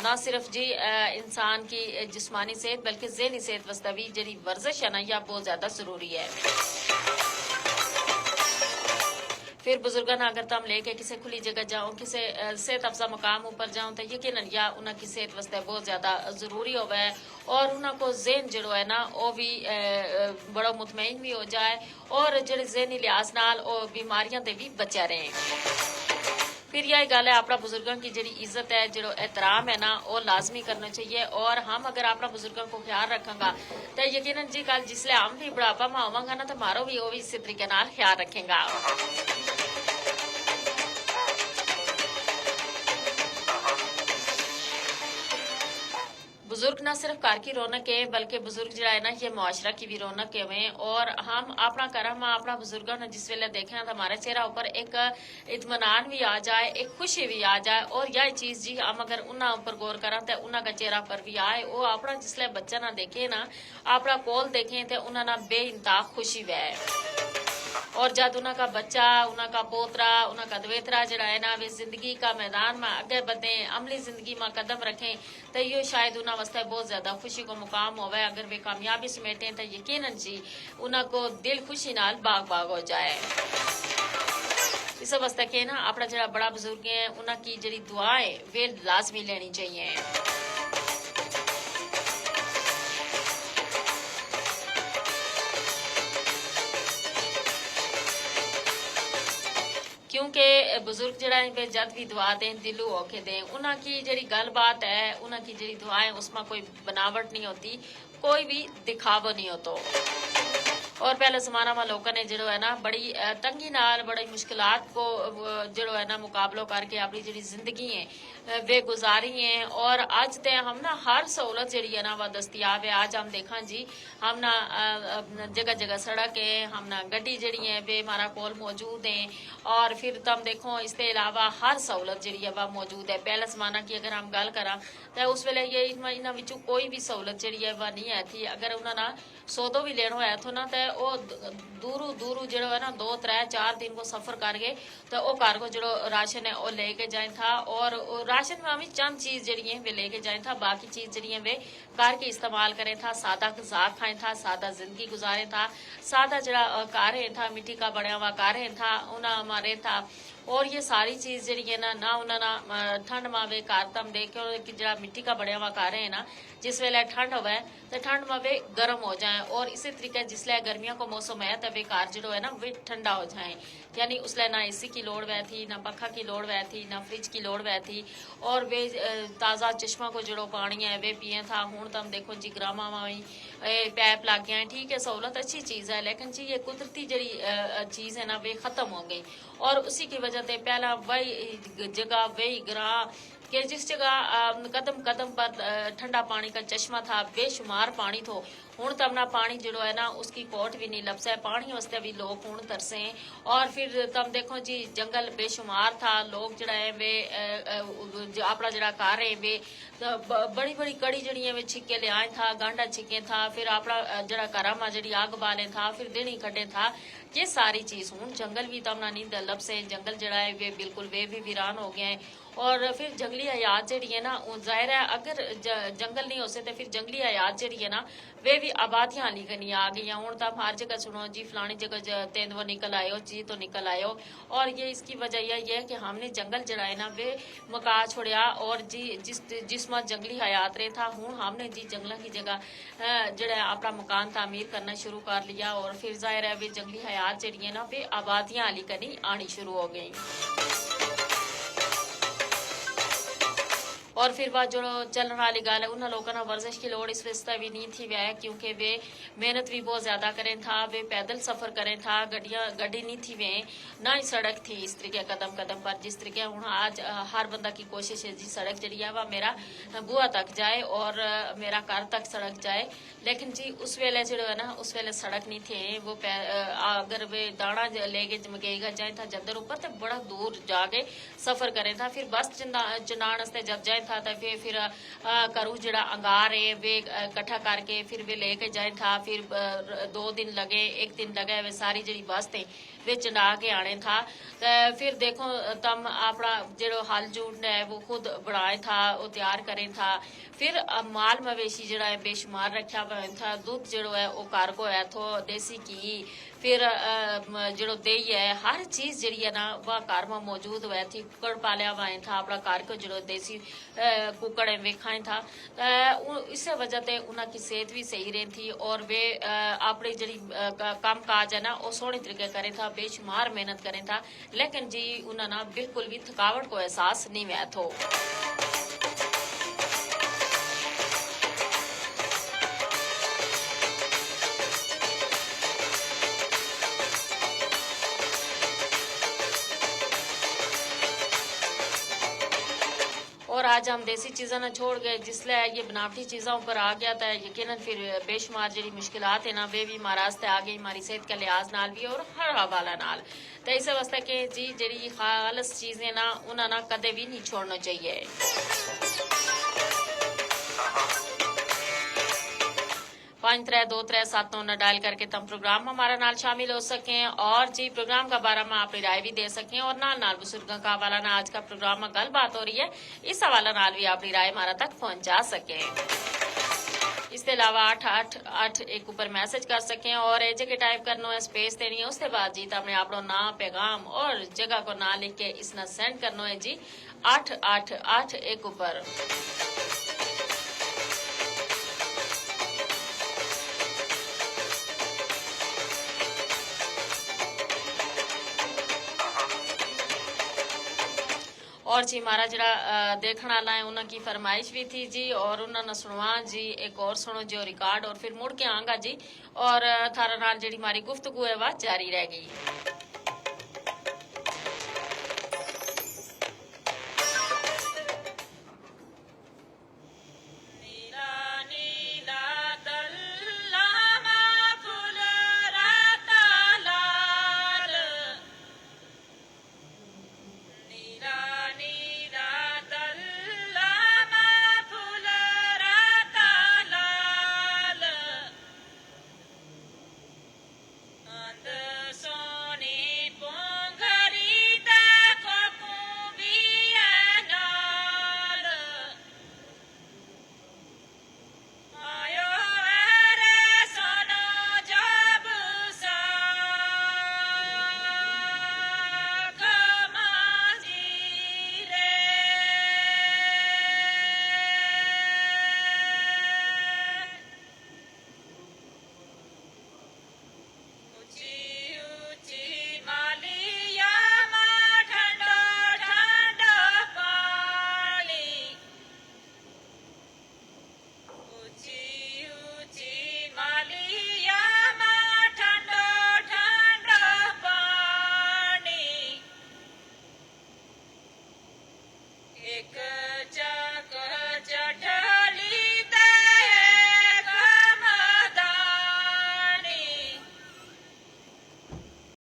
نہ صرف جی انسان کی جسمانی صحت بلکہ ذہنی صحت واسطے وی جیہڑی ورزش ہے نا یا بہت زیادہ ضروری ہے۔ فر بزرگاں نا اگر تم لے کے کسے کھلی جگہ جاؤں کسے صحت افزا مقام اپر جاؤں تے یقینا یا انہاں کی صحت واسطے بہت زیادہ ضروری ہووے، اور انہاں کو ذہن جیہڑو ہے نا او وی بڑو مطمئن وی ہو جائے، اور جیہڑے ذہنی لحاظ نال او بیماریاں تے وی بچیا رہیں۔ فر یاہی گل ہے اپنا بزرگاں کی جیہڑی عزت ہے جیہڑو احترام ہے نا او لازمی کرنو چاہیے، اور ہم اگر اپنا بزرگاں کو خیال رکھاں گا تے یقینا جی کل جس لے ہم وی بڑھاپا ما ہواں گا نا تے مارو وی او وی اسی طریقے نال خیال رکھیں گا۔ بزرگ نہ صرف گھر کی رونق ہیں بلکہ بزرگ جیہڑا ہے نا یہ معاشرہ کی وی رونق ہیں، اور ہم اپنا گھراں ما اپنا بزرگاں نا جس ویلے دیکھیں تے ہمارے چہرہ اپر ایک اطمینان وی آ جائے ایک خوشی وی آ جائے، اور یاہی چیز جی ہم اگر انہاں اپر غور کراں تے انہاں کا چہرہ پر وی آئے او اپنا جس لے بچہ نا دیکھیں نا اپنا کول دیکھیں تے انہاں نا بے انتہا خوشی وے۔ اور جد انہاں کا بچہ، انہاں کا پوترا، انہاں کا دویترا جیہڑا ہے نا ویہ زندگی کا میدان ما اگے بدھیں عملی زندگی ما قدم رکھیں، تے یوہ شاید انہاں واسطے بہت زیادہ خوشی کو مقام ہووے اگر ویہ کامیابی سمیٹیں تے یقینا جی انہاں کو دل خوشی نال باغ باغ ہو جائے۔ اسے واسطے کہنا اپنا جیہڑا بڑا بزرگ ہیں انہاں کی جیہڑی دعا ہیں ویہ لازمی لینی چاہیے۔ کیونکہ بزرگ جیہڑا ہیں ویہ جد وی دعا دیں دلوں ہو کے دیں انہاں کی جیہڑی گل بات ہے انہاں کی جیہڑی دعا ہیں اس ما کوئی بناوٹ نہیں ہوتی، کوئی وی دکھاوو نہیں ہوتو۔ اور پہلا زمانہ ما لوکاں نے جیہڑو ہے نا بڑی تنگی نال بڑی مشکلات کو جیہڑو ہے نا مقابلو کر کے اپنی جیہڑی زندگی ہیں ویہ گزاری ہیں، اور اج تے ہم نا ہر سہولت جیہڑی ہے نا واہ دستیاب ہے اج ہم دیکھاں جی ہم نا جگہ جگہ سڑک ہیں ہم نا گڈی جیہڑی ہیں ویہ ہمارا کول موجود ہیں۔ اور فر تم دیکھو اس تے علاوہ ہر سہولت جیہڑی ہے واہ موجود ہے پہلا زمانہ کی اگر ہم گل کراں تے اس ویلے یہ انہاں وچوں کوئی وی سہولت جیہڑی ہے واہ نہیں ہے تھی اگر انہاں نا سودو وی لینو ہے تھو نا تے او دورو دورو جیہڑو ہے نا دو ترے چار دن کو سفر کر گئے تے او گھر کو جیہڑو راشن ہے او لے کے جائیں تھا، اور راشن ما وی چند چیز جیہڑی ہیں ویہ لے کے جائیں تھا باقی چیز جیہڑی ہیں ویہ کر کے استعمال کریں تھا سادہ غذا کھائیں تھا سادہ زندگی گزاریں تھا، سادہ جیہڑا گھر ہیں تھا مٹی کا بنیا ہوا گھر ہیں تھا انہاں ما رہیں تھا۔ اور یہ ساری چیز جیہڑی ہیں نا نہ انہاں نا ٹھنڈ ما ویہ گھر تم دیکھو کہ جیہڑا مٹی کا بنیا ہوا گھر ہیں نا جس ویلے ٹھنڈ ہووے تے ٹھنڈ ما ویہ گرم ہو جائیں اور اسی طریقے جس لے گرمیاں کو موسم ہے تے ویہ گھر جیہڑو ہے نا ویہ ٹھنڈا ہو جائیں۔ یعنی اس لے نہ اے سی کی لوڑ وے تھی نہ پکھا کی لوڑ وے تھی نہ فریج کی لوڑ وے تھی۔ اور ویہ تازہ چشمہ کو جیہڑو پانی ہے ویہ پیئیں تھا ہن تم دیکھو جی گراماں ما وی پیپ لگ گیا ہیں ٹھیک ہے سہولت اچھی چیز ہے لیکن جی یہ قدرتی جیہڑی چیز ہے نا ویہ ختم ہو گئی۔ اور اسی کی وجہ تے پہلا وہی جگہ وہی گراں کہ جس جگہ قدم قدم پر ٹھنڈا پانی کا چشمہ تھا بے شمار پانی تھو۔ ہن تم نا پانی جیہڑو ہے نا اس کی کوٹ وی نہیں لبسے پانی واسطے وی لوک ہن ترسیں۔ اور فر تم دیکھو جی جنگل بے شمار تھا لوک جیہڑا ہے ویہ اپنا جیہڑا گھر ہے ویہ بڑی بڑی کڑی جیہڑی ہے ویہ چھکے لے آئیں تھا گانڈا چھکیں تھا فر اپنا جیہڑا گھراں ما جیہڑی اگ بالیں تھا فر دینی کھڈیں تھا۔ یہ ساری چیز ہن جنگل وی تم نا نہیں لبسے جنگل جیہڑا ہے ویہ بالکل ویہ وی ویران ہو گیا ہے۔ اور فر جنگلی حیات جیہڑی ہے نا ظاہر ہے اگر جنگل نہیں ہوسے تے فر جنگلی حیات جیہڑی ہے نا ویہ وی آبادیاں ہالی کنی آ گئی ہیں ہن تم ہر جگہ سنو جی فلانی جگہ تیندو نکل آیو جی تو نکل آیو۔ اور یہ اس کی وجہ یہ ہے کہ ہم نے جنگل جیہڑا ہے نا ویہ مکا چھوڑیا اور جی جس جس ما جنگلی حیات رہے تھا ہن ہم نے جی جنگلاں کی جگہ جیہڑا اپنا مکان تعمیر کرنا شروع کر لیا اور فر ظاہر ہے ویہ جنگلی حیات جیہڑی ہے نا ویہ آبادیاں ہالی کنی آنی شروع ہو گئی۔ اور پھر بعد جو چلن والی گل ہے انہاں لوکاں نا ورزش کی لوڑ اس واسطے بھی نہیں تھی وے، کیونکہ ویہ محنت بھی بہت زیادہ کریں تھا، ویہ پیدل سفر کریں تھا، گڈیاں گڈی نہیں تھی وے، نہ ہی سڑک تھی اس طریقے قدم قدم پر جس طریقے ہن آج ہر بندہ کی کوشش ہے جی سڑک جیڑی ہے وہ میرا بوا تک جائے اور میرا گھر تک سڑک جائے۔ لیکن جی اس ویلے جیڑو ہے نا اس ویلے سڑک نہیں تھے، وہ اگر ویہ دانا لے کے مکے گا جائیں تھا جندر اپر تے بڑا دور جا کے سفر کریں تھا، پھر بس چنانس تے جب جائیں تھا تے پھر پھر گھروں جیڑا انگار ہے ویہ کٹھا کر کے پھر ویہ لے کے جائیں تھا، پھر دو دن لگے، ایک دن لگے ویہ ساری جیڑی بس تے ویہ چنڈا کے آنے تھا۔ تے پھر دیکھو تم اپنا جیڑو ہل جوڑنا ہے وہ خود بنائیں تھا، وہ تیار کریں تھا۔ پھر مال مویشی جیڑا ہے بے شمار رکھیا ہوا تھا، دودھ جیڑو ہے وہ گھر کو ہے تھو دیسی کی، پھر جیڑو دیہی ہے ہر چیز جیڑی ہے نا وہ گھر ما موجود ہوئے تھی، ککڑ پالیا ہوا تھا اپنا گھر کو جیڑو دیسی ککڑ ہے ویہ کھائیں تھا۔ اسے وجہ تے انہاں کی صحت وی صحیح رہن تھی اور ویہ اپنی جیڑی کم کاج ہے نا وہ سوہنی طریقے کریں تھا، بے شمار محنت کریں تھا۔ لیکن جی انہاں نا بالکل وی تھکاوٹ کو احساس نہیں وھیا تھو۔ اور آج ہم دیسی چیزاں نا چھوڑ گئے، جس لے یہ بناوٹی چیزاں اپر آ گیا تھا، یقینا پھر بے شمار جیڑی مشکلات ہیں نا ویہ وی ہمارا آستے آ گئی ہماری صحت کے لحاظ نال وی اور ہر حوالہ نال۔ تے اسے واسطے کہ جی جیڑی خالص چیزیں نا انہاں نا کدے وی نہیں چھوڑنا چاہیے۔ پانچ ترے دو ترے ست نو نا ڈائل کر کے تم پروگرام ہمارا نال شامل ہو سکیں اور جی پروگرام کا بارا ما اپنی رائے وی دے سکیں اور نال نال بزرگاں کا حوالہ نا آج کا پروگرام ما گل بات ہو رہی ہے، اس حوالہ نال وی اپنی رائے ہمارا تک پہنچا سکیں۔ اس تے علاوہ آٹھ آٹھ آٹھ ایک اپر میسج کر سکیں اور ایجے کے ٹائپ کرنو ہے اسپیس دینی ہے اس تے بعد جی تم نے اپنو ناں پیغام اور جگہ کو ناں لکھ کے اس نا سینڈ کرنو ہے جی آٹھ آٹھ آٹھ ایک اپر۔ اور جی ہمارا جیڑا دیکھن والا ہے انہاں کی فرمائش وی تھی جی اور انہاں نا سنواں جی ایک اور سنو جو ریکارڈ اور پھر مڑ کے آنگا جی۔ اور تھارا نال جیڑی ہماری گفتگو ہے واہ جاری رہ گئی۔